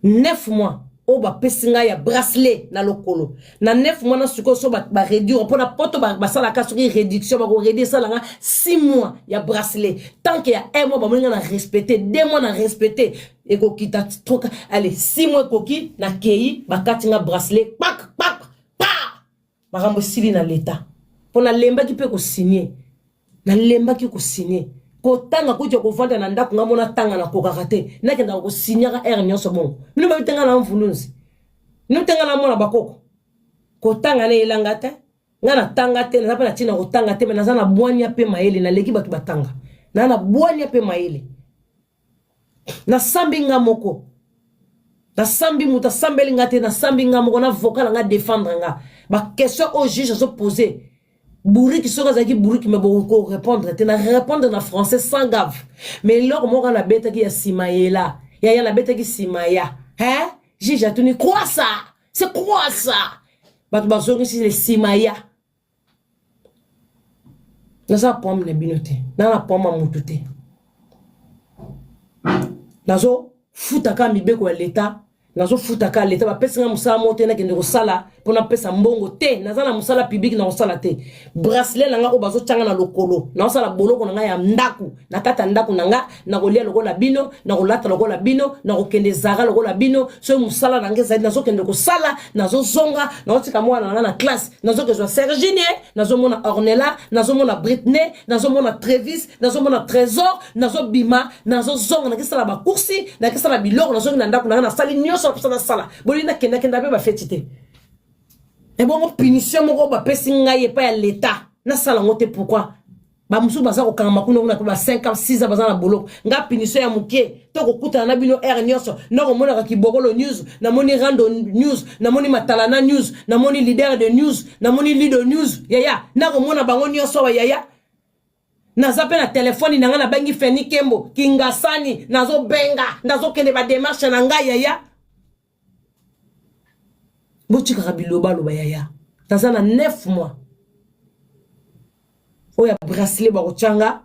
9 mois oyo bapesi ngai ya bracelet na lokolo na 9 mois na sikoyo so baréduire mpo na poto basalaka soki réduction bakoréduire esala nga 6 mois ya bracelet. Tant que ya 1 mois bamoni nga na respecte, 2 mois na respecte, ekokita trop. Allez, 6 mois ekoki, nakei bakati nga bracelet, pak pak pa, makambo esili na leta. Mpo nalembaki mpe kosigne, nalembaki kosigne, kotanga kuti ya kovanda na ndako. Nga mona tanga nakokaka te, nakendaka kosignaka heure nyonso. Bongo bino babi te nga na mvulunzi, bino te nga na mwana bakoko. Kotanga na elanga te, nga natanga te, naza mpe na ntina kotanga te. Me naza na bwania mpe mayele, naleki bato batanga. Naza na bwania mpe mayele. Nasambi nga moko, nasambi, moto asambeli nga te, nasambi nga moko na vocal nga défendre nga. Baquestion oyo juge azopose, bourrique, soki azalaki bourrique, me bokorépondre te. Na répondre na français sans gave. Mais eloko moko nabetaki ya nsima yela yaya, nabetaki nsima ya hein? Juge atuni: "Quoi ça? C'est quoi ça?" Bato bazongisi le nsima ya. Naza problème na bino te, na na problème ya motu te. Nazofutaka mibeko ya leta, nazofutaka leta. Bapesi nga mosala moko te nakende kosala mpo napesa mbongo te. Naza na mosala public na kosala te. Bracelet na nga oyo bazotyanga na lokolo, naosala boloko na ngai ya ndako, na kati ya ndako na nga. Nakolia lokola bino, nakolata lokola bino, nakokende Zara lokola bino. Soki mosala na ngai ezali, nazokende kosala, nazozonga, nazotika mwana na ngai na classe, nazokezwa Sergine, nazomona Ornella, nazomona Britney, nazomona Trevis, nazomona Trésor, nazobima, nazozonga, nakisala bacourses, nakisala biloko, nazongi na ndako na ngai, nasali nyonso naposa nasala. Bolingi nakendakenda mpe bafeti te. Ebongo punition moko bapesi ngai epai ya leta, nasala yango te. Pourquoi bamosusu baza kokangama kuna kuna mpe ba 5 ans, 6 ans baza na boloko? Nga punition ya moke to kokutana na bino heure nyonso, nakomonaka Kibokolo News, namoni Rando News, namoni Matalana News, namoni Leader de News, namoni Lido News. Yaya, nakomona bango nyonso awa. Yaya, naza mpe na telefone na ngai, nabengi Feni Kembo Kingasani, nazobenga, nazokende badémarches na ngai. Yaya, botikaka bilobaloba. Yaya, naza na 9 mois oyo ya bracelet, bakotyanga,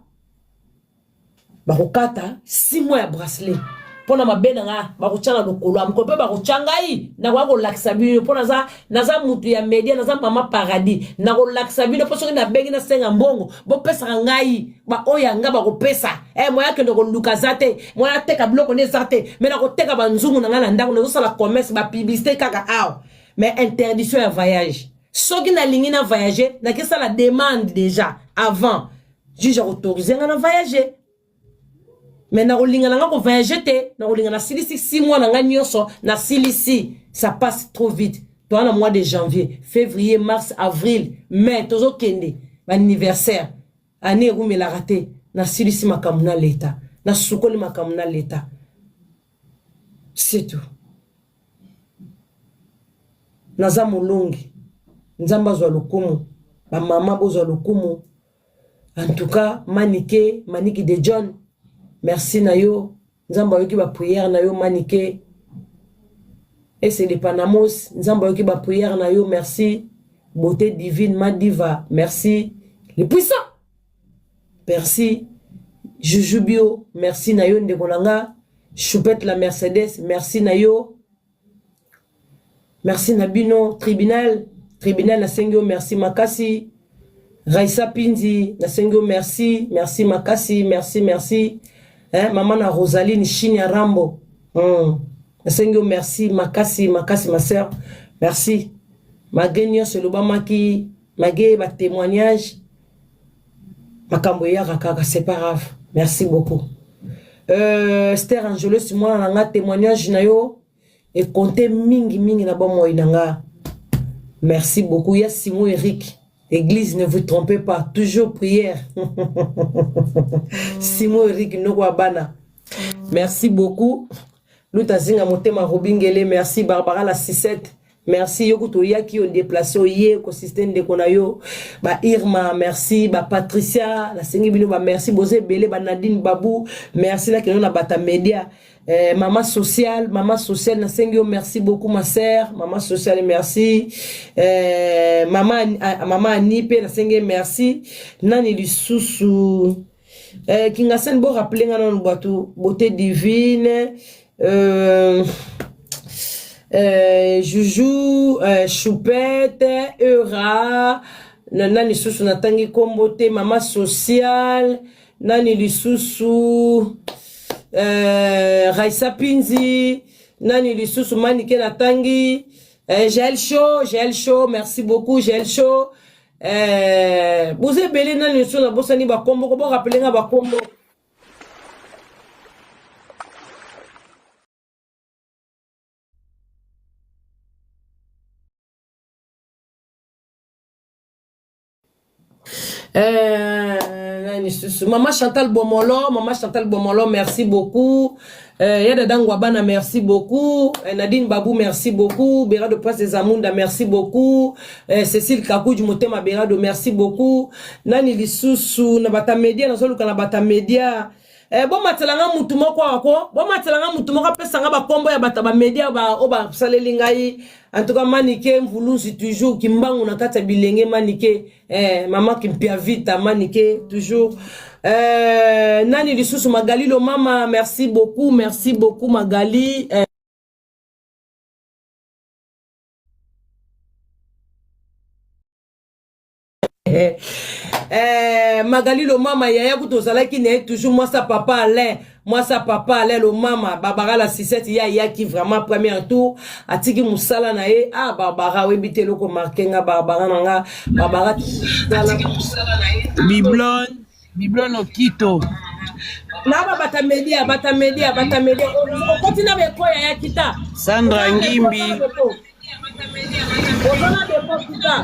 bakokata 6 mois ya bracelet mpo na mabe na nga. Bakotya na lokolo ya mokolo mpe bakotya ngai. Nakoya kolakisa bino mpo naza, naza mutu ya media, naza mama paradis. Nakolakisa bino mpo soki nabengi, nasenga mbongo, bopesaka ngai. Baoyo ya nga bakopesa moya akende koluka aza te, moya ateka biloko nde eza te. Me nakoteka banzungu na ngai na ndako, nazosala commerce, bapublicité kaka awa. Mais interdiction ya voyage, soki nalingi na voyage, nakesala demande déjà avant, juge akoautoriser nga na voyage. Me nakolinga na nga kovoyage te, nakolinga nasilisi 6 mois na ngai nyonso, nasilisi. Ça passe trop vite. Toza na mois de janvier, février, mars, avril, mai, tozokende baanniversaire. Année erumelaka te. Nasilisi makambo na leta, nasukoli makambo na leta, c'est tout. Naza molongi, Nzambe azwa lokumu, bamama bozwa lokumu. En tout cas, Manike, Maniki de John, merci na yo. Nzambe ayoki baprière na yo. Manike Esede Panamos, Nzambe ayoki baprière na yo, merci. Beauté divine Madiva, merci. Le puissant, merci. Juju Bio, merci na yo. Ndeko na nga Choupette la Mercedes, merci na yo, merci na bino. Tribunal, tribunal, nasengi yo merci makasi. Raisa Pindi, nasengi yo merci, merci makasi, merci, merci, hein, mama na Rosaline Chinia Rambo. Nasengi yo merci makasi makasi, ma sœur, merci. Malgré nyonso elobamaki, malgré batémoignage, makambo eyaka kaka, c'est pas grave. Merci beaucoup. Ster Angelos, mwana na nga, témoignage na yo ekonte mingi mingi na bomoi na nga, merci beaucoup. Ya Simon Eric, église, ne vous trompez pas, toujours prière. Simon Eric noko ya bana, merci beaucoup. Luta Zinga Motema Robingele, merci. Barbara la 67, Merci yo kutu oyaki yo déplacer oye kosiste ndeko na yo ba Irma merci ba Patricia nasengi bino ba merci boza ebele ba Nadine Babu merci nakende na bata media eh, mama sociale mama sociale nasengi yo merci beaucoup ma sœur mama sociale merci eh, mama, ah, mama Annie mpe nasengi ye merci nani lisusu eh, Kingasani bo rappeler nga nanu bato beauté divine euh, euh, Juju euh, Choupette Eura nani lisusu natangi nkombo te mama sociale nani lisusu euh, Raissa Pinzi nani lisusu Manike natangi euh, Jael Show Jael Show merci beaucoup Jael Show Eh, boza ebele nani lisusu nabosani bakombo ko borapele nga bakombo Eh, nani lisusu mama Chantal Bomolo mama Chantal Bomolo merci beaucoup Euh, ya dada Ngwabana merci beaucoup euh, Nadine Babou merci beaucoup Berado Prince des Amunda merci beaucoup euh, Cécile Kakuji motema Berado merci beaucoup nani lisusu na bata media nazoluka na bata media eh, bomatela nga mutu moko awa ko bomatela nga mutu moko apesa nga bakombo ya bato ya bamedia ba, oyo basaleli ngai en tout cas manike mvuluzi toujours kimbangu na kati ya bilenge manike eh, mama kimpiavita manike toujours eh, nani lisusu magali lomama merci beaucoup merci beaucoup magali eh. Eh, magali lomama yaya kutu ozalaki na ye toujours mwasa papa alain mwasa papa alain lomama barbara la sisete ye ayaki vraiment premier tour atiki mosala na ye ah barbara oyebi te eloko marke nga barbara na nga barbara biblon biblon okito na ba bata media bata media bata media okoti na bekoya ya kita sandra ngimbi oza na beko kita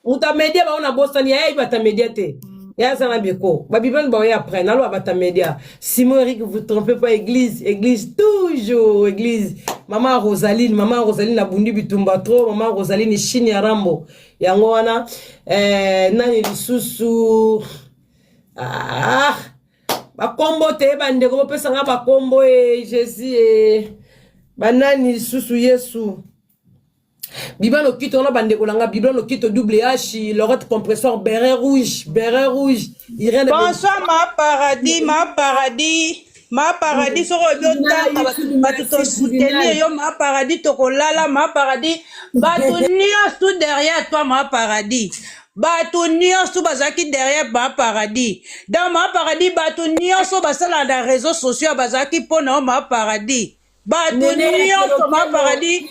moto ya media bango nabosani yaya ayebi bata media te yaya aza na beko babibani baoye après naloba bata media simon eric vous trompez pas église église toujours église mama rosaline mama rosaline abundi bitumba trop mama rosaline chine ya rambo yango wana eh, nani lisusu ah, bakombo te bandeko bopesa nga bakombo e jésus e banani lisusu yesu Biba Lokito wana bandeko na nga Biba Lokito double H Lorette compresseur béret rouge béret rouge Irène Bonsoir ma paradis ma paradis ma paradis soki oyebi otanga bato tosoutenir yo ma paradis tokolala ma paradis bato nyonso derrière toi ma paradis bato nyonso bazalaki derrière ma paradis donc ma paradis bato nyonso basalaka na réseau sociaux bazalaki mpo na yo ma paradis bato nyonso ma paradis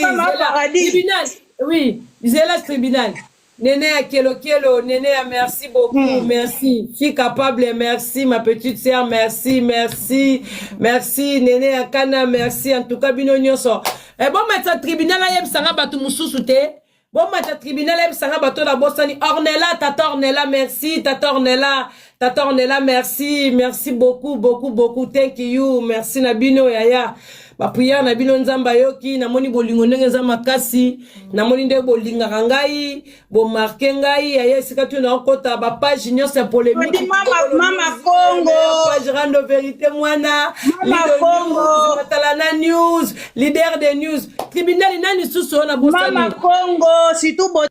en ma paradis tribunal oui zela tribunal Nene ya Kelo Kelo, Nene ya merci beaucoup, hmm. merci. Fille capable, merci. Ma petite sœur, merci, merci, merci. Nene ya Kana, merci. En tout cas, bino nyonso. Eh bon, mettre tribunal ayebisa nga bato mususu te. Bomata tribunal ayebisa nga bato na bosani Ornella tata Ornella merci tata Ornella tata Ornella merci merci beaucoup beaucoup beaucoup thank you merci na bino yaya ba prière na bino nzambe ayoki namoni bolingo ndenge eza makasi namoni ndenge bolingaka ngai bomarke ngai yaya esika tu naokota ba page nyonso ya polémique mama, mama Congo page rando verité mwana mama Congo matalana news leader de news tribunal nani susu oyo nabosani mama Congo surtout bo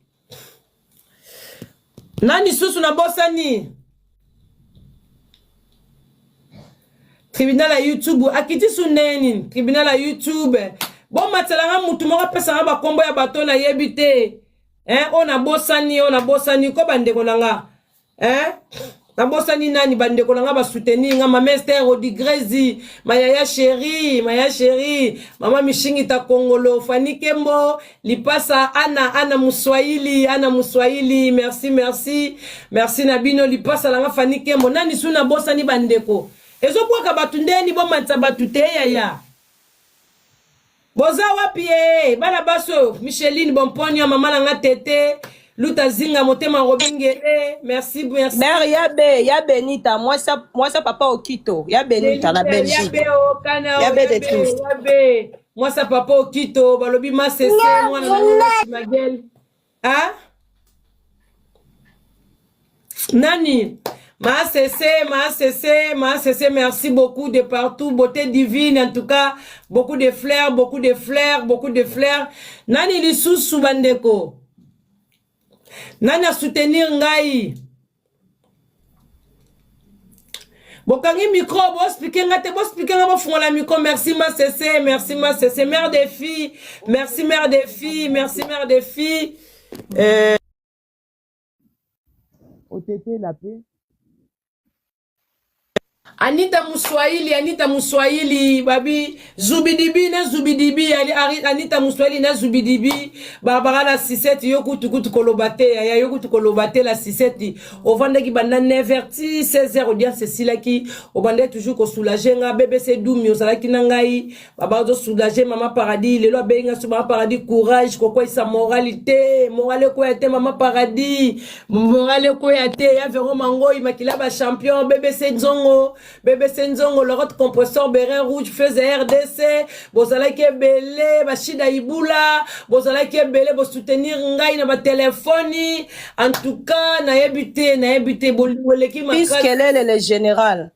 nani susu nabosani tribunal ya youtube akiti su ndenge nini tribunal ya youtube bomatela nga mutu moko apesa nga bakombo ya bato nayebi te eh, oyo nabosani oyo nabosani ko bandeko na nga eh? nabosani nani bandeko na nga basoutenir nga mama ester odigrezi mayaya sheri maya sheri mama mishingita kongolo fani kembo lipasa ana ana muswahili ana muswahili merci merci merci na bino lipasa na nga fani kembo nani su nabosani bandeko ezobwaka bato ndeni bomatisa bato te yaya Boza wapi ee bana basi oyo Micheline Bomponia mama na nga tete Luta Zinga motema Robi Ngele merci merci Mère ya be ya Benita mwasi mwasi papa Okito ya Benita na Belgique ya be o kana ya be de tous ya be. Mwasi ya papa Okito, balobi masese, mwana na yo Magel. Ah? Nani? Ma CC, ma CC, ma CC, merci beaucoup de partout. Beauté divine, en tout cas. Beaucoup de fleurs, beaucoup de fleurs, beaucoup de fleurs. Nani lisusu bandeko? Nani a soutenir ngai? Bokangi micro, bo expliquer nga te, bo expliquer nga bofungola micro. Merci ma CC, merci ma CC, mère des filles. Merci mère des filles, merci mère des filles. Otetela pe. Anita Muswahili, Anita Muswahili, babi Zubidibi na Zubidibi, Anita Muswahili na Zubidibi, Barbara la 67 yo kutu kutu koloba te, ya yo kutu koloba te la 67, ovandaki banda 9h ti 16h audience esilaki, obandaki toujours ko soulager nga, BBC Dumi ozalaki na ngai, Baba ozo soulager mama Paradis, lelo abengi nga so mama Paradis courage, kokweyisa morale te, morale ekweya te mama Paradis, morale ekweya te, ya Vero Mangoi, makila ba champion, BBC Nzongo, BBC Nzongo, Lorotte compresseur, Beret rouge, Feu RDC, bozalaki ebele, ba Shida Ibula, bozalaki ebele, bo soutenir ngai na ba telefoni, en tout cas nayebi te, nayebi te, bolingo eleki makasi. Kelele le général.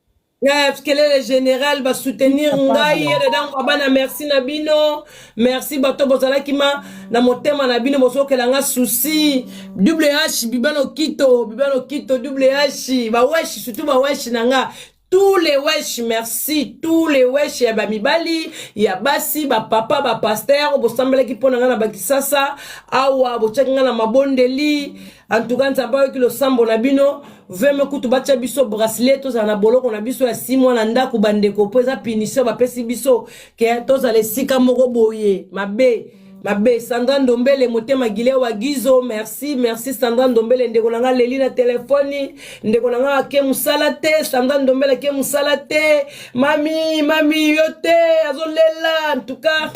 Kelele général ba soutenir ngai ye dada bana merci na bino merci bato bozalaki ma na motema na bino bozokela nga souci double h bibano kito bibano kito double h ba wesh surtout ba wesh na nga tous les wesh merci tous les wesh ya bamibali ya basi bapapa bapaster bosambelaki mpo na ngai na bakisasa awa botiaki ngai na mabondeli En tout cas Nzambe ayoki losambo na bino. Veme kutu batia biso bracelet tozala na boloko na biso ya 6 mois na ndako bandeko mpo eza punition bapesi biso ke tozala esika moko boye mabe mabe. Sandra Ndombele motema gile wa gizo merci merci Sandra Ndombele ndeko na nga leli na telefoni ndeko na nga ake musala te Sandra Ndombele ake musala te mami mami yo te azolela en tout cas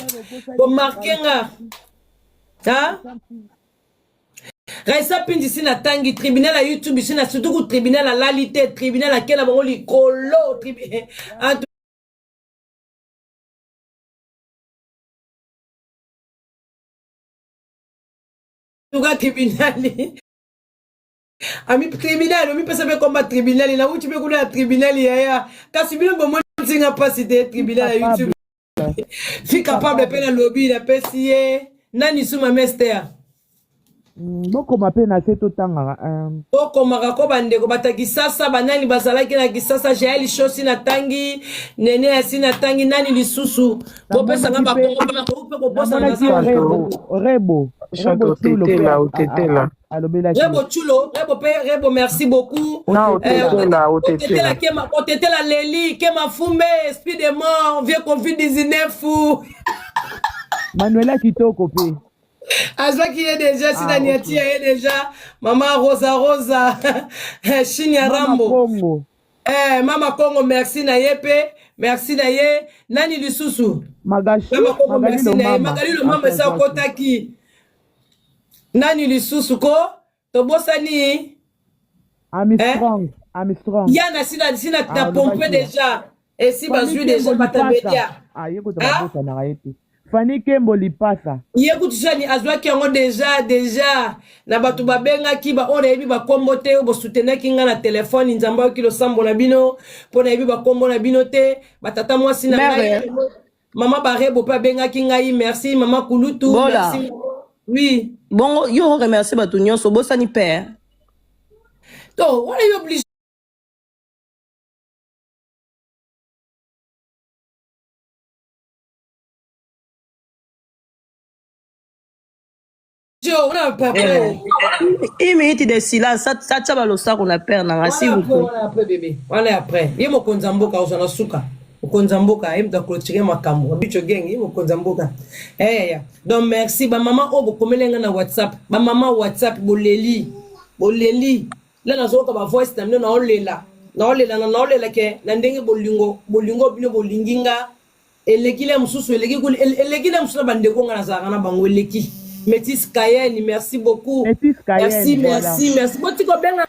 bomarke nga ha Raissa Pindi si na tangi tribunal ya YouTube si na surtout ku tribunal alali te tribunal ake na bango likolo en tout cas tribunal ami tribunal omipesa mpe komba tribunal nauti mpe kuna ya tribunal yaya kasi bino bomoni nzinga mpasi te tribunal ya YouTube fi capable mpe nalobi napesi ye nani suma mester Bokoma mpe na se totangaka. Bokomaka ko bandeko bata kisasa banani bazalaki na kisasa jael shosi natangi nene asi natangi nani lisusu bopesa nga bakombo nakoki mpe kobosana naza Rebo Rebo Rebo Otetela Otetela alobelaki Rebo Chulo Rebo pe Rebo merci beaucoup na Otetela Otetela kema Otetela Leli kema fumbe esprit de mort vieux Covid 19 Manuela kitoko pe azwaki ye deja sina ah, niati ya ye deja mama Rosa Rosa Chine ya Rambo Congo. Eh, mama Congo merci na ye pe merci na ye nani lisusu Magashi mama Congo Magali merci na ye Lomama Magali Lomama esi akotaki nani lisusu ko tobosani Ami eh? Strong Ami Strong yana sina sina Ah, na pompe olobaki. deja esi Fanny bazwi deja Kembo bata Lipasa. media Ah, ye kutu Ah? babosanaka ye te Fanny Kembo Lipasa ye kutu sani azwaki yango deja deja na bato babengaki baoyo nayebi bakombo te oyo bosutenaki nga na telefone nzambe ayoki losambo na bino mpo nayebi bakombo na bino te batata mwasi na ngai Mère, mama barebo mpe abengaki ngai merci mama kulutu Bola. merci oui Bongo yo remercier bato nyonso obosani père. To wana yo oblige wana papa Eh. Une minute de silence, ça tya balosako na père na nga s'il wana vous après plaît. wana après bébé wana après ye mokonzi ya mboka ozwa na suka mokonzi ya mboka ye moto aclôture makambo bicho gang ye mokonzi ya mboka eya donc merci bamama oyo bokomeli nga na whatsapp bamama whatsapp boleli boleli la nazoyoka bavoice na bino naolela naolela na naolela ke na ndenge bolingo bolingo bino bolingi nga eleki le mosusu eleki eleki le mosusu na bandeko nga nazalaka na bango eleki Métis Cayenne merci beaucoup Métis Cayenne, merci voilà. merci merci boti kobenga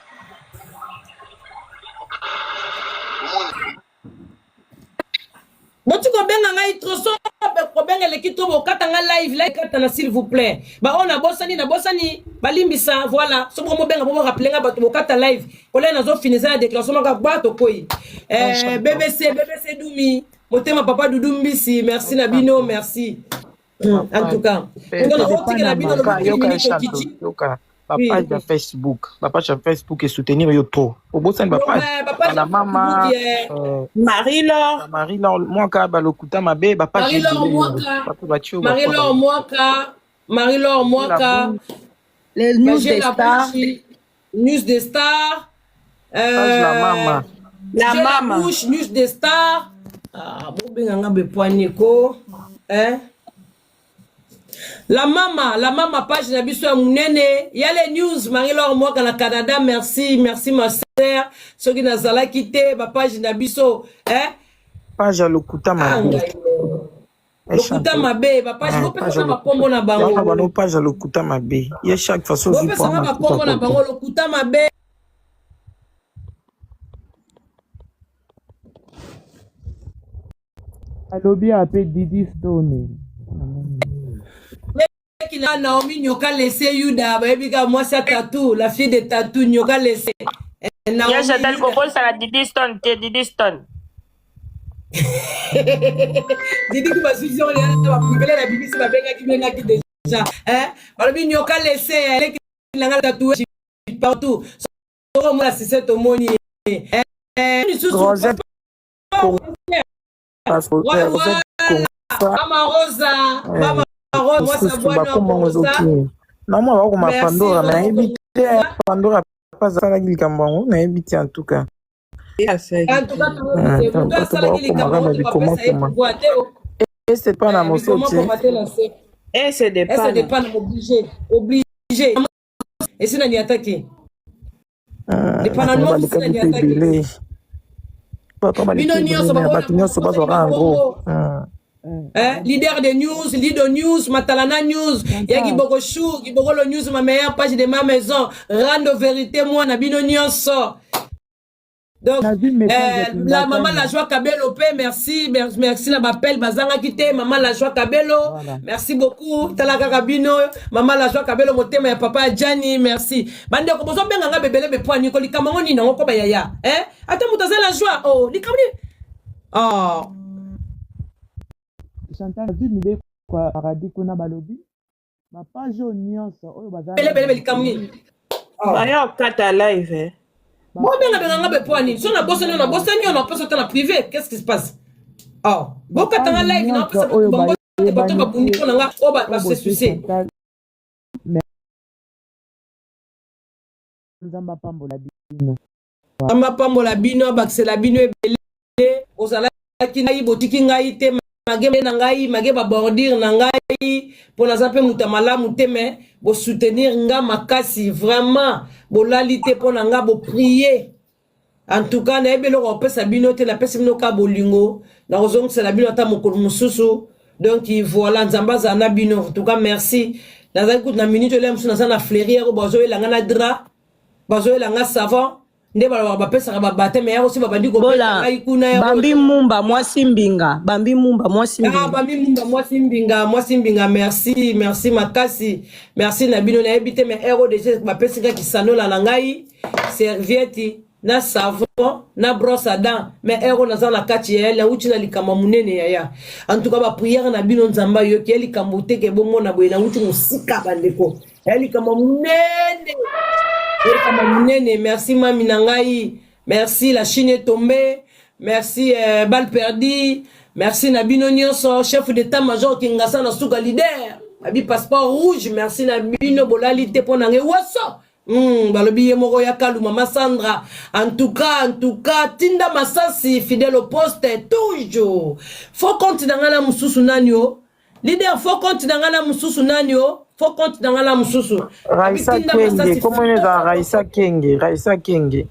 boti kobenga ngai troso kobenga kobenga eleki to bokata nga live live katana s'il vous plaît. Ba oyo nabosani nabosani balimbisa voilà. Soki bomobenga bo rappeler nga bato bokata live. Kolela nazo finisa na déclaration moko ba tokoyi. Eh, BBC BBC Dumi motema papa Dudu Mbisi merci na bino merci. En tout cas, otikela bino yoka bapage ya Facebook, bapage ya Facebook esoutenir yo trop. Obosani bapage bana mama Marie-Laure, Marie-Laure Mwaka, balokuta mabe bapage Marie-Laure Mwaka, Marie-Laure Mwaka, Marie-Laure Mwaka, les news des stars, news des stars, la mama, la mama, bouche, news des stars. Ah, bobenganga bepwaniko, hein? La mama page na biso ya munene, ya les news Marie-Laure Mwaka na Canada, merci, merci ma sœur. Soki nazalaki te ba page na biso, hein? Page ya lokuta mabe. Lokuta mabe, ba page bopesa ba kombo na bango. Ba page ya lokuta mabe. Ye chaque fois soki bopesa ba kombo na bango lokuta mabe. Alobi ape Didi Stone. Na Naomi Nyoka laissé Yuda, bayebi ka mwasi ya tatou, la fille de tatou Nyoka laissé. Yo Chantal kobosana Didi Stone te, Didi Stone. Didi ku basusi on ya ba privele na BBC babengaki bengaki déjà, hein? Balobi Nyoka laissé, eleki nanga tatou partout. Soko mona sise tomoni. Eh, lisusu Rosette Mama Rosa, Mama Rosa, mwasi bwana Rosa. Namona bakoma Pandora, mais nayebi te Pandora asalaki likambo yango, nayebi te en tout cas. En tout cas, moto asalaki likambo yango bapesa ye pouvoir te. Ese pa na mosotie. Ese de pa. Ese de pa na obligé, obligé. Esi na niataki. Dépendamment esi na niataki. Bino nyonso bato nyonso bazwaka yango. Leader de news, leader news, Matalana news, ya Giboko chou, Gibokolo news, ma meilleure page de ma maison, rando vérité moi na bino nyonso. Donc, la maman la joie Kabelo pe, merci, merci na bapel bazanga kite, maman la joie Kabelo, voilà. Merci beaucoup, talaka kabino, maman la joie Kabelo motema ya papa Gianni, merci. Bande ko bozo benga nga bebele be poani ko likambo ni na ko ba yaya, hein? Ata mutu azala la joie, oh, likambo ni. Oh. Chantal azwi mibeko ya paradis kuna balobi ba page oyo nyonso oyo baza bele bele likambo nini? Baya okata live. Bobenga benga nga bepoani so na bosani na bosani na pesa ta na privé, qu'est-ce qui se passe? Oh, bokata nga live na pesa bango bato babundi mpo na nga oyo ba se sucer. Nzambe apambola bino. Nzambe apambola bino, abakisela bino ebele. Ozalaki ngai botiki ngai te mage na ngai mage ba bordure na ngai mpo naza mpe moto ya malamu te, mais bosoutenir nga makasi vraiment, bolali te mpo na nga, boprier. En tout cas nayebi eloko kopesa bino te, napesi bino ka bolingo, nakozongisela bino ata mokolo mosusu. Donc voilà, Nzambe azala na bino. En tout cas merci. Nazalaki kutu na minute oyo mosusu naza na fleuri yako bazoyela nga na drap, bazoyela nga savon nde balobaka bapesaka babate, mais yako si babandi kobeta ngai kuna ya Bambi Mumba mwasi mbinga, Bambi Mumba mwasi mbinga. Ah, Bambi Mumba mwasi mbinga, mwasi mbinga, merci, merci makasi. Merci na bino nayebi te mais RODG bapesi nga kisanola na ngai, serviette na savon na brosse à dents, mais ero naza na kati ya na uti na likambo munene yaya. En tout cas ba prière na bino Nzamba yoki ya likambo te ke bomona boye na uti mosika bandeko. Ya likambo munene. Likambo munene, merci mami na ngai. Merci la Chine est tombée. Merci balle perdue. Merci na bino nyonso, chef d'état-major Kingasa na suka leader. Abi passeport rouge, merci na bino bolali te pona ngai waso. Balobi ye moko ya kalu mama Sandra. En tout cas, tinda masasi fidèle au poste toujours. Faut compte na ngana mususu nani o? Leader faut compte na ngana mususu nani o? Faut compte na ngana mususu. Raissa Kenge, comment est Raissa Kenge, Raissa Kenge.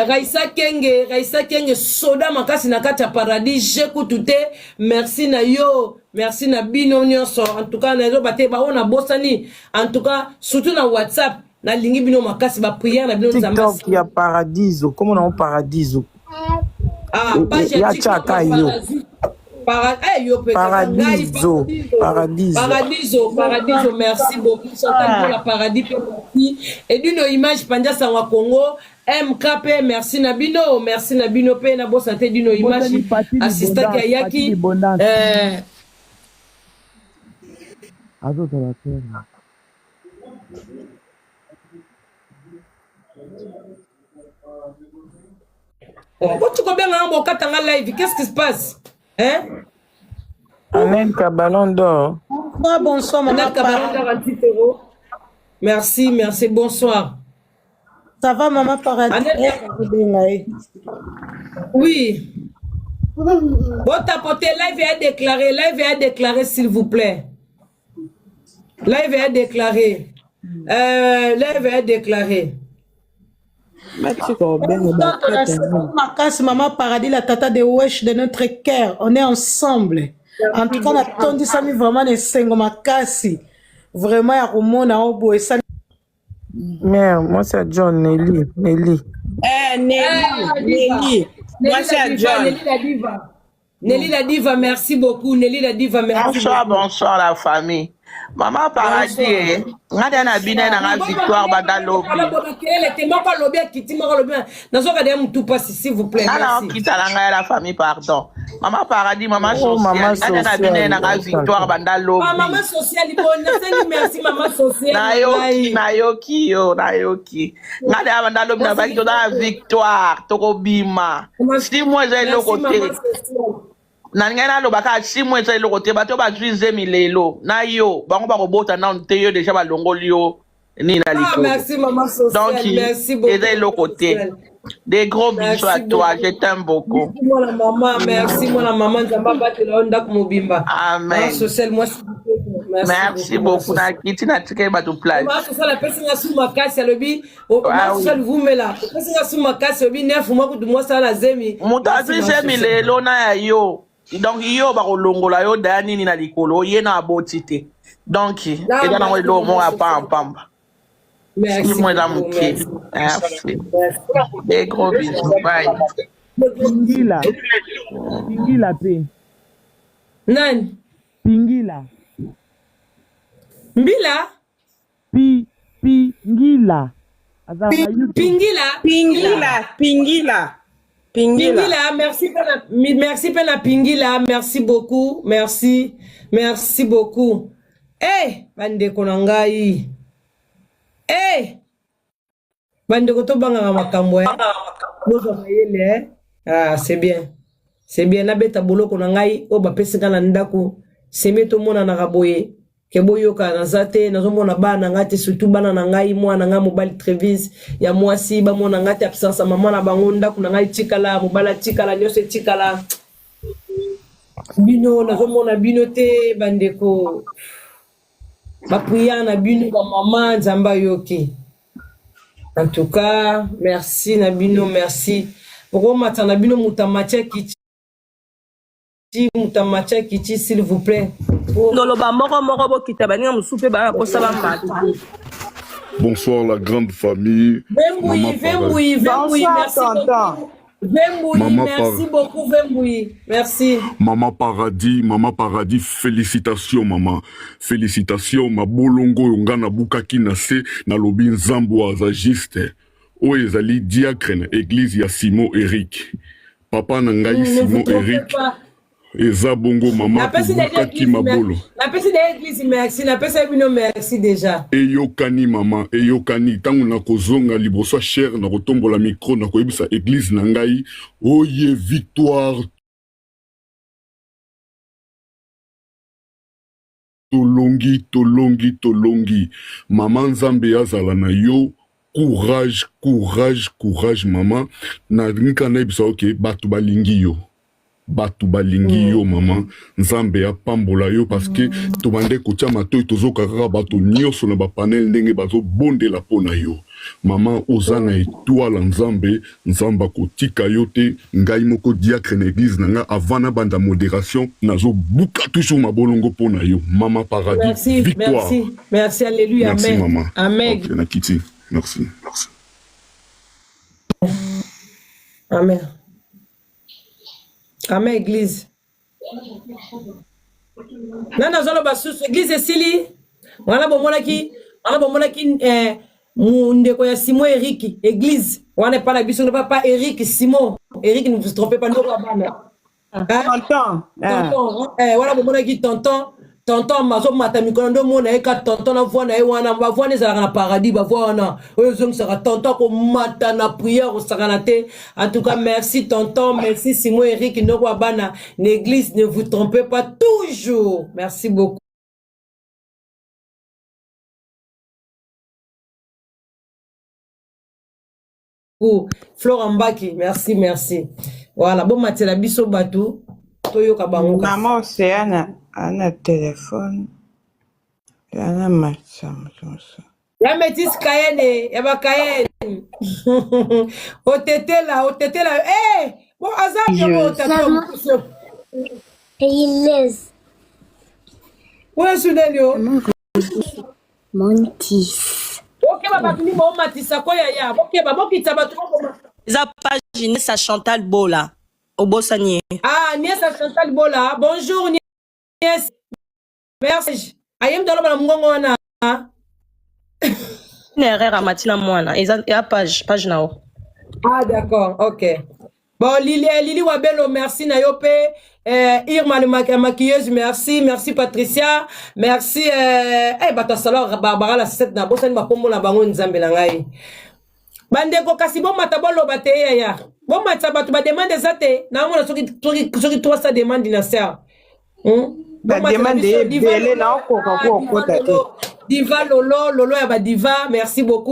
Raissa Kenge, Raissa Kenge soda makasi na kati ya paradis, j'écoute te. Merci na yo, merci na bino nyonso. En tout cas, nazo bate ba ona bosani. En tout cas, surtout na WhatsApp. Na lingi bino makasi ba prière na bino Nzambe. TikTok ya Paradiso, comment on paradiso? Ah, page ya TikTok chaka yo. Para, eh, yo pe kaka ngai Paradiso, paradiso. Paradiso, paradiso, merci beaucoup. Chantal pour la paradis pe merci. Et d'une image panja sangwa Congo, MK pe merci na bino, merci na bino pe na bosa te dino image Botani Pati assistant Libondance, ya Pati Yaki. Libondance. Euh, Azozala te. Boti kobenga nga bokata nga live, qu'est-ce qui se passe? Hein? Anelka Ballon d'Or. Bonsoir, bonsoir, maman Anelka Ballon d'Or antitero. Merci, merci, bonsoir. Ça va, maman Paradis? Anelka. Oui. Bon tapoter, live est déclaré, live est déclaré, s'il vous plaît. Live est déclaré. Euh, live est déclaré. Makasi, maman Paradis, la tata de Wesh de notre cœur. On est ensemble. En tout cas, natondisami vraiment na esengo makasi. Vraiment ya komona oyo boye esali Mère, moi c'est John, Nelly, Nelly. Eh, Nelly, Nelly. Moi c'est John. Nelly la diva. Nelly la diva, merci beaucoup. Nelly la diva, merci. Bonsoir, bonsoir la famille. Maman Paradis, eh, nga nde na bino na nga victoire banda lobi. Makelele te moko alobi akiti moko alobi nazoka deya mutu pasi s'il vous plaît. Nga na Merci. okita na ngai la famille pardon. Maman Paradis, maman Oh, maman sociale, nga nde na bino sociale. na nga victoire banda Ah, lobi. maman sociale bon nasengi merci maman sociale. Nayoki, nayoki yo, nayoki. Nga nde banda lobi na baki toza na victoire, tokobima. Si moi eza eloko Merci te. maman sociale. Na ngai naloba kaka si moi eza eloko te bato bazwi zemi lelo na yo bango bakobota nanu te yo deja balongoli yo nini na Ah, likolo merci maman sociale. donc Merci beaucoup. eza eloko te des gros bisous à Merci toi beaucoup. je t'aime beaucoup Merci mwana mama, merci mwana mama Nzambe abatela yo ndako mobimba. Amen. Maman sociale moi s'il vous plaît. Merci, merci beaucoup. beaucoup nakiti natikeli bato place Maman sociale apesi nga su makasi alobi oh, Ah maman oui. sociale vumela apesi nga su makasi alobi neuf mois kutu mwasi ala zemi. moto Merci, azwi maman zemi sociale. lelo na ya yo donc yo bakolongola yo daya nini na likolo ye na aboti te donc Ah, eza nango merci, eloko moko maman ya sociale. pampamba Merci si moi eza beaucoup, moke merci. merci des gros bisous bye Pingila. Pingila pe. Nani? Pingila. Mbila? Pi Pingila. Azalaka YouTube. Pingila? Pingila, Pingila. Pingila. Pingila, merci pena, merci pena Pingila, merci beaucoup, merci, merci beaucoup. Eh, bandeko na ngai. Eh, bandeko tobangaka makambo eh. Bozwa mayele eh. Ah, c'est bien. C'est bien nabeta boloko na ngai oyo bapesi nga na ndako. Semi tomonanaka boye. Ke boyoka naza te nazomona bana na ngai te surtout bana na ngai mwana na ngai mobali Trevis ya mwasi bamona ngai te absence ya mama na bango ndako na ngai etikala mobali atikala nyonso etikala bino nazomona bino te bandeko bapriere na bino bamama nzambe ayoki en tout cas merci na bino merci okomata na bino moto amatia kiti moto amatia kiti s'il vous plaît Po- Noloba moko moko bokita baninga mosusu mpe baya kosa bamata. Bonsoir la grande famille. Vembouyi, Maman Paradis. Vembouyi, Vembouyi, Bonsoir, merci tonton. beaucoup. Vembouyi, Maman merci beaucoup, Vembouyi. Merci. Maman Paradis, Maman Paradis, félicitations maman. Félicitations mabolongo oyo nga nabukaki na se nalobi nzambo aza juste. Oyo ezali diacre na église ya Simon Eric. Papa na ngai Ne vous Simon trompez Eric pas. eza bongo mama Napesi déjà tobukaki église, mabolo. napesi déjà église merci, napesi bino merci déjà. Eyokani mama, eyokani ntango nakozonga liboso ya chere nakotombola micro nakoyebisa église na ngai oye victoire tolongi tolongi tolongi mama nzambe azala na yo courage courage courage mama nalingi kaka nayebisa yo ke bato balingi yo bato balingi yo mama nzambe apambola yo parce que tobande kotia matoi tozoka kaka bato nyonso na bapanel ndenge bazobondela mpo na yo mama oza na etoile ya nzambe nzambe akotika yo te ngai moko diacre na église na nga avant nabanda modération nazobuka toujours mabolongo mpo na yo mama paradis Merci, victoire merci, merci, alléluia, merci amen. mama Amen. ok nakiti merci merci Amen. Amen, église. Nani azoloba susu eglise esili wana bomonaki wana bomonaki eh, ndeko ya Simon Eric eglise wana epai na biso papa Eric Simon Eric ne vous trompez pas ndeko ya bana. Tonton. Tonton, eh, wana bomonaki tonton tonton azomata mikolo nde omona ye ka tonton na voi na ye wana bavoi wana ezalaka na paradis bavoi wana oyo ezongisaka tonton akomata na prière kosakana te. En tout cas merci tonton, merci Simon Eric ndoko ya bana na église, ne vous trompez pas toujours. Merci beaucoup. Flora Mbaki, merci, merci. Voilà, bon matela biso batu toyoka bango kasi. Mama Océane ana telefone ana matisa mosusu. Ya métis Kayene, ya ba Kayene. Otetela, otetela. Eh, bon aza yo otata. Pays Oyo suneli yo. Montis. Bokeba bato nini bomatisa ko yaya. Bokeba bokitisa bato bokoma. Eza page Nessa Chantal Bola. Obosani ye. Ah, Niesa Chantal Bola. Bonjour Nies. Merci. Ayem dalo bana mungongo wana. Une erreur amati na mwana. Eza ya page, page na yo. Ah d'accord, OK. Bon Lili, eh, Lili Wabelo, merci na yo pe. Eh, Irma le maquilleuse, merci, merci Patricia, merci eh, eh bato ya salon Barbara la 7 na bosani bakombo na bango nzambe na ngai. Bandeko kasi bomata boloba te yaya. Bomatisa bato ba demande eza te. Naomona soki soki soki 300 demande na sœur. Ba demande ebele na okoka ko okota te. Diva Lolo, Lolo ya ba diva, merci beaucoup.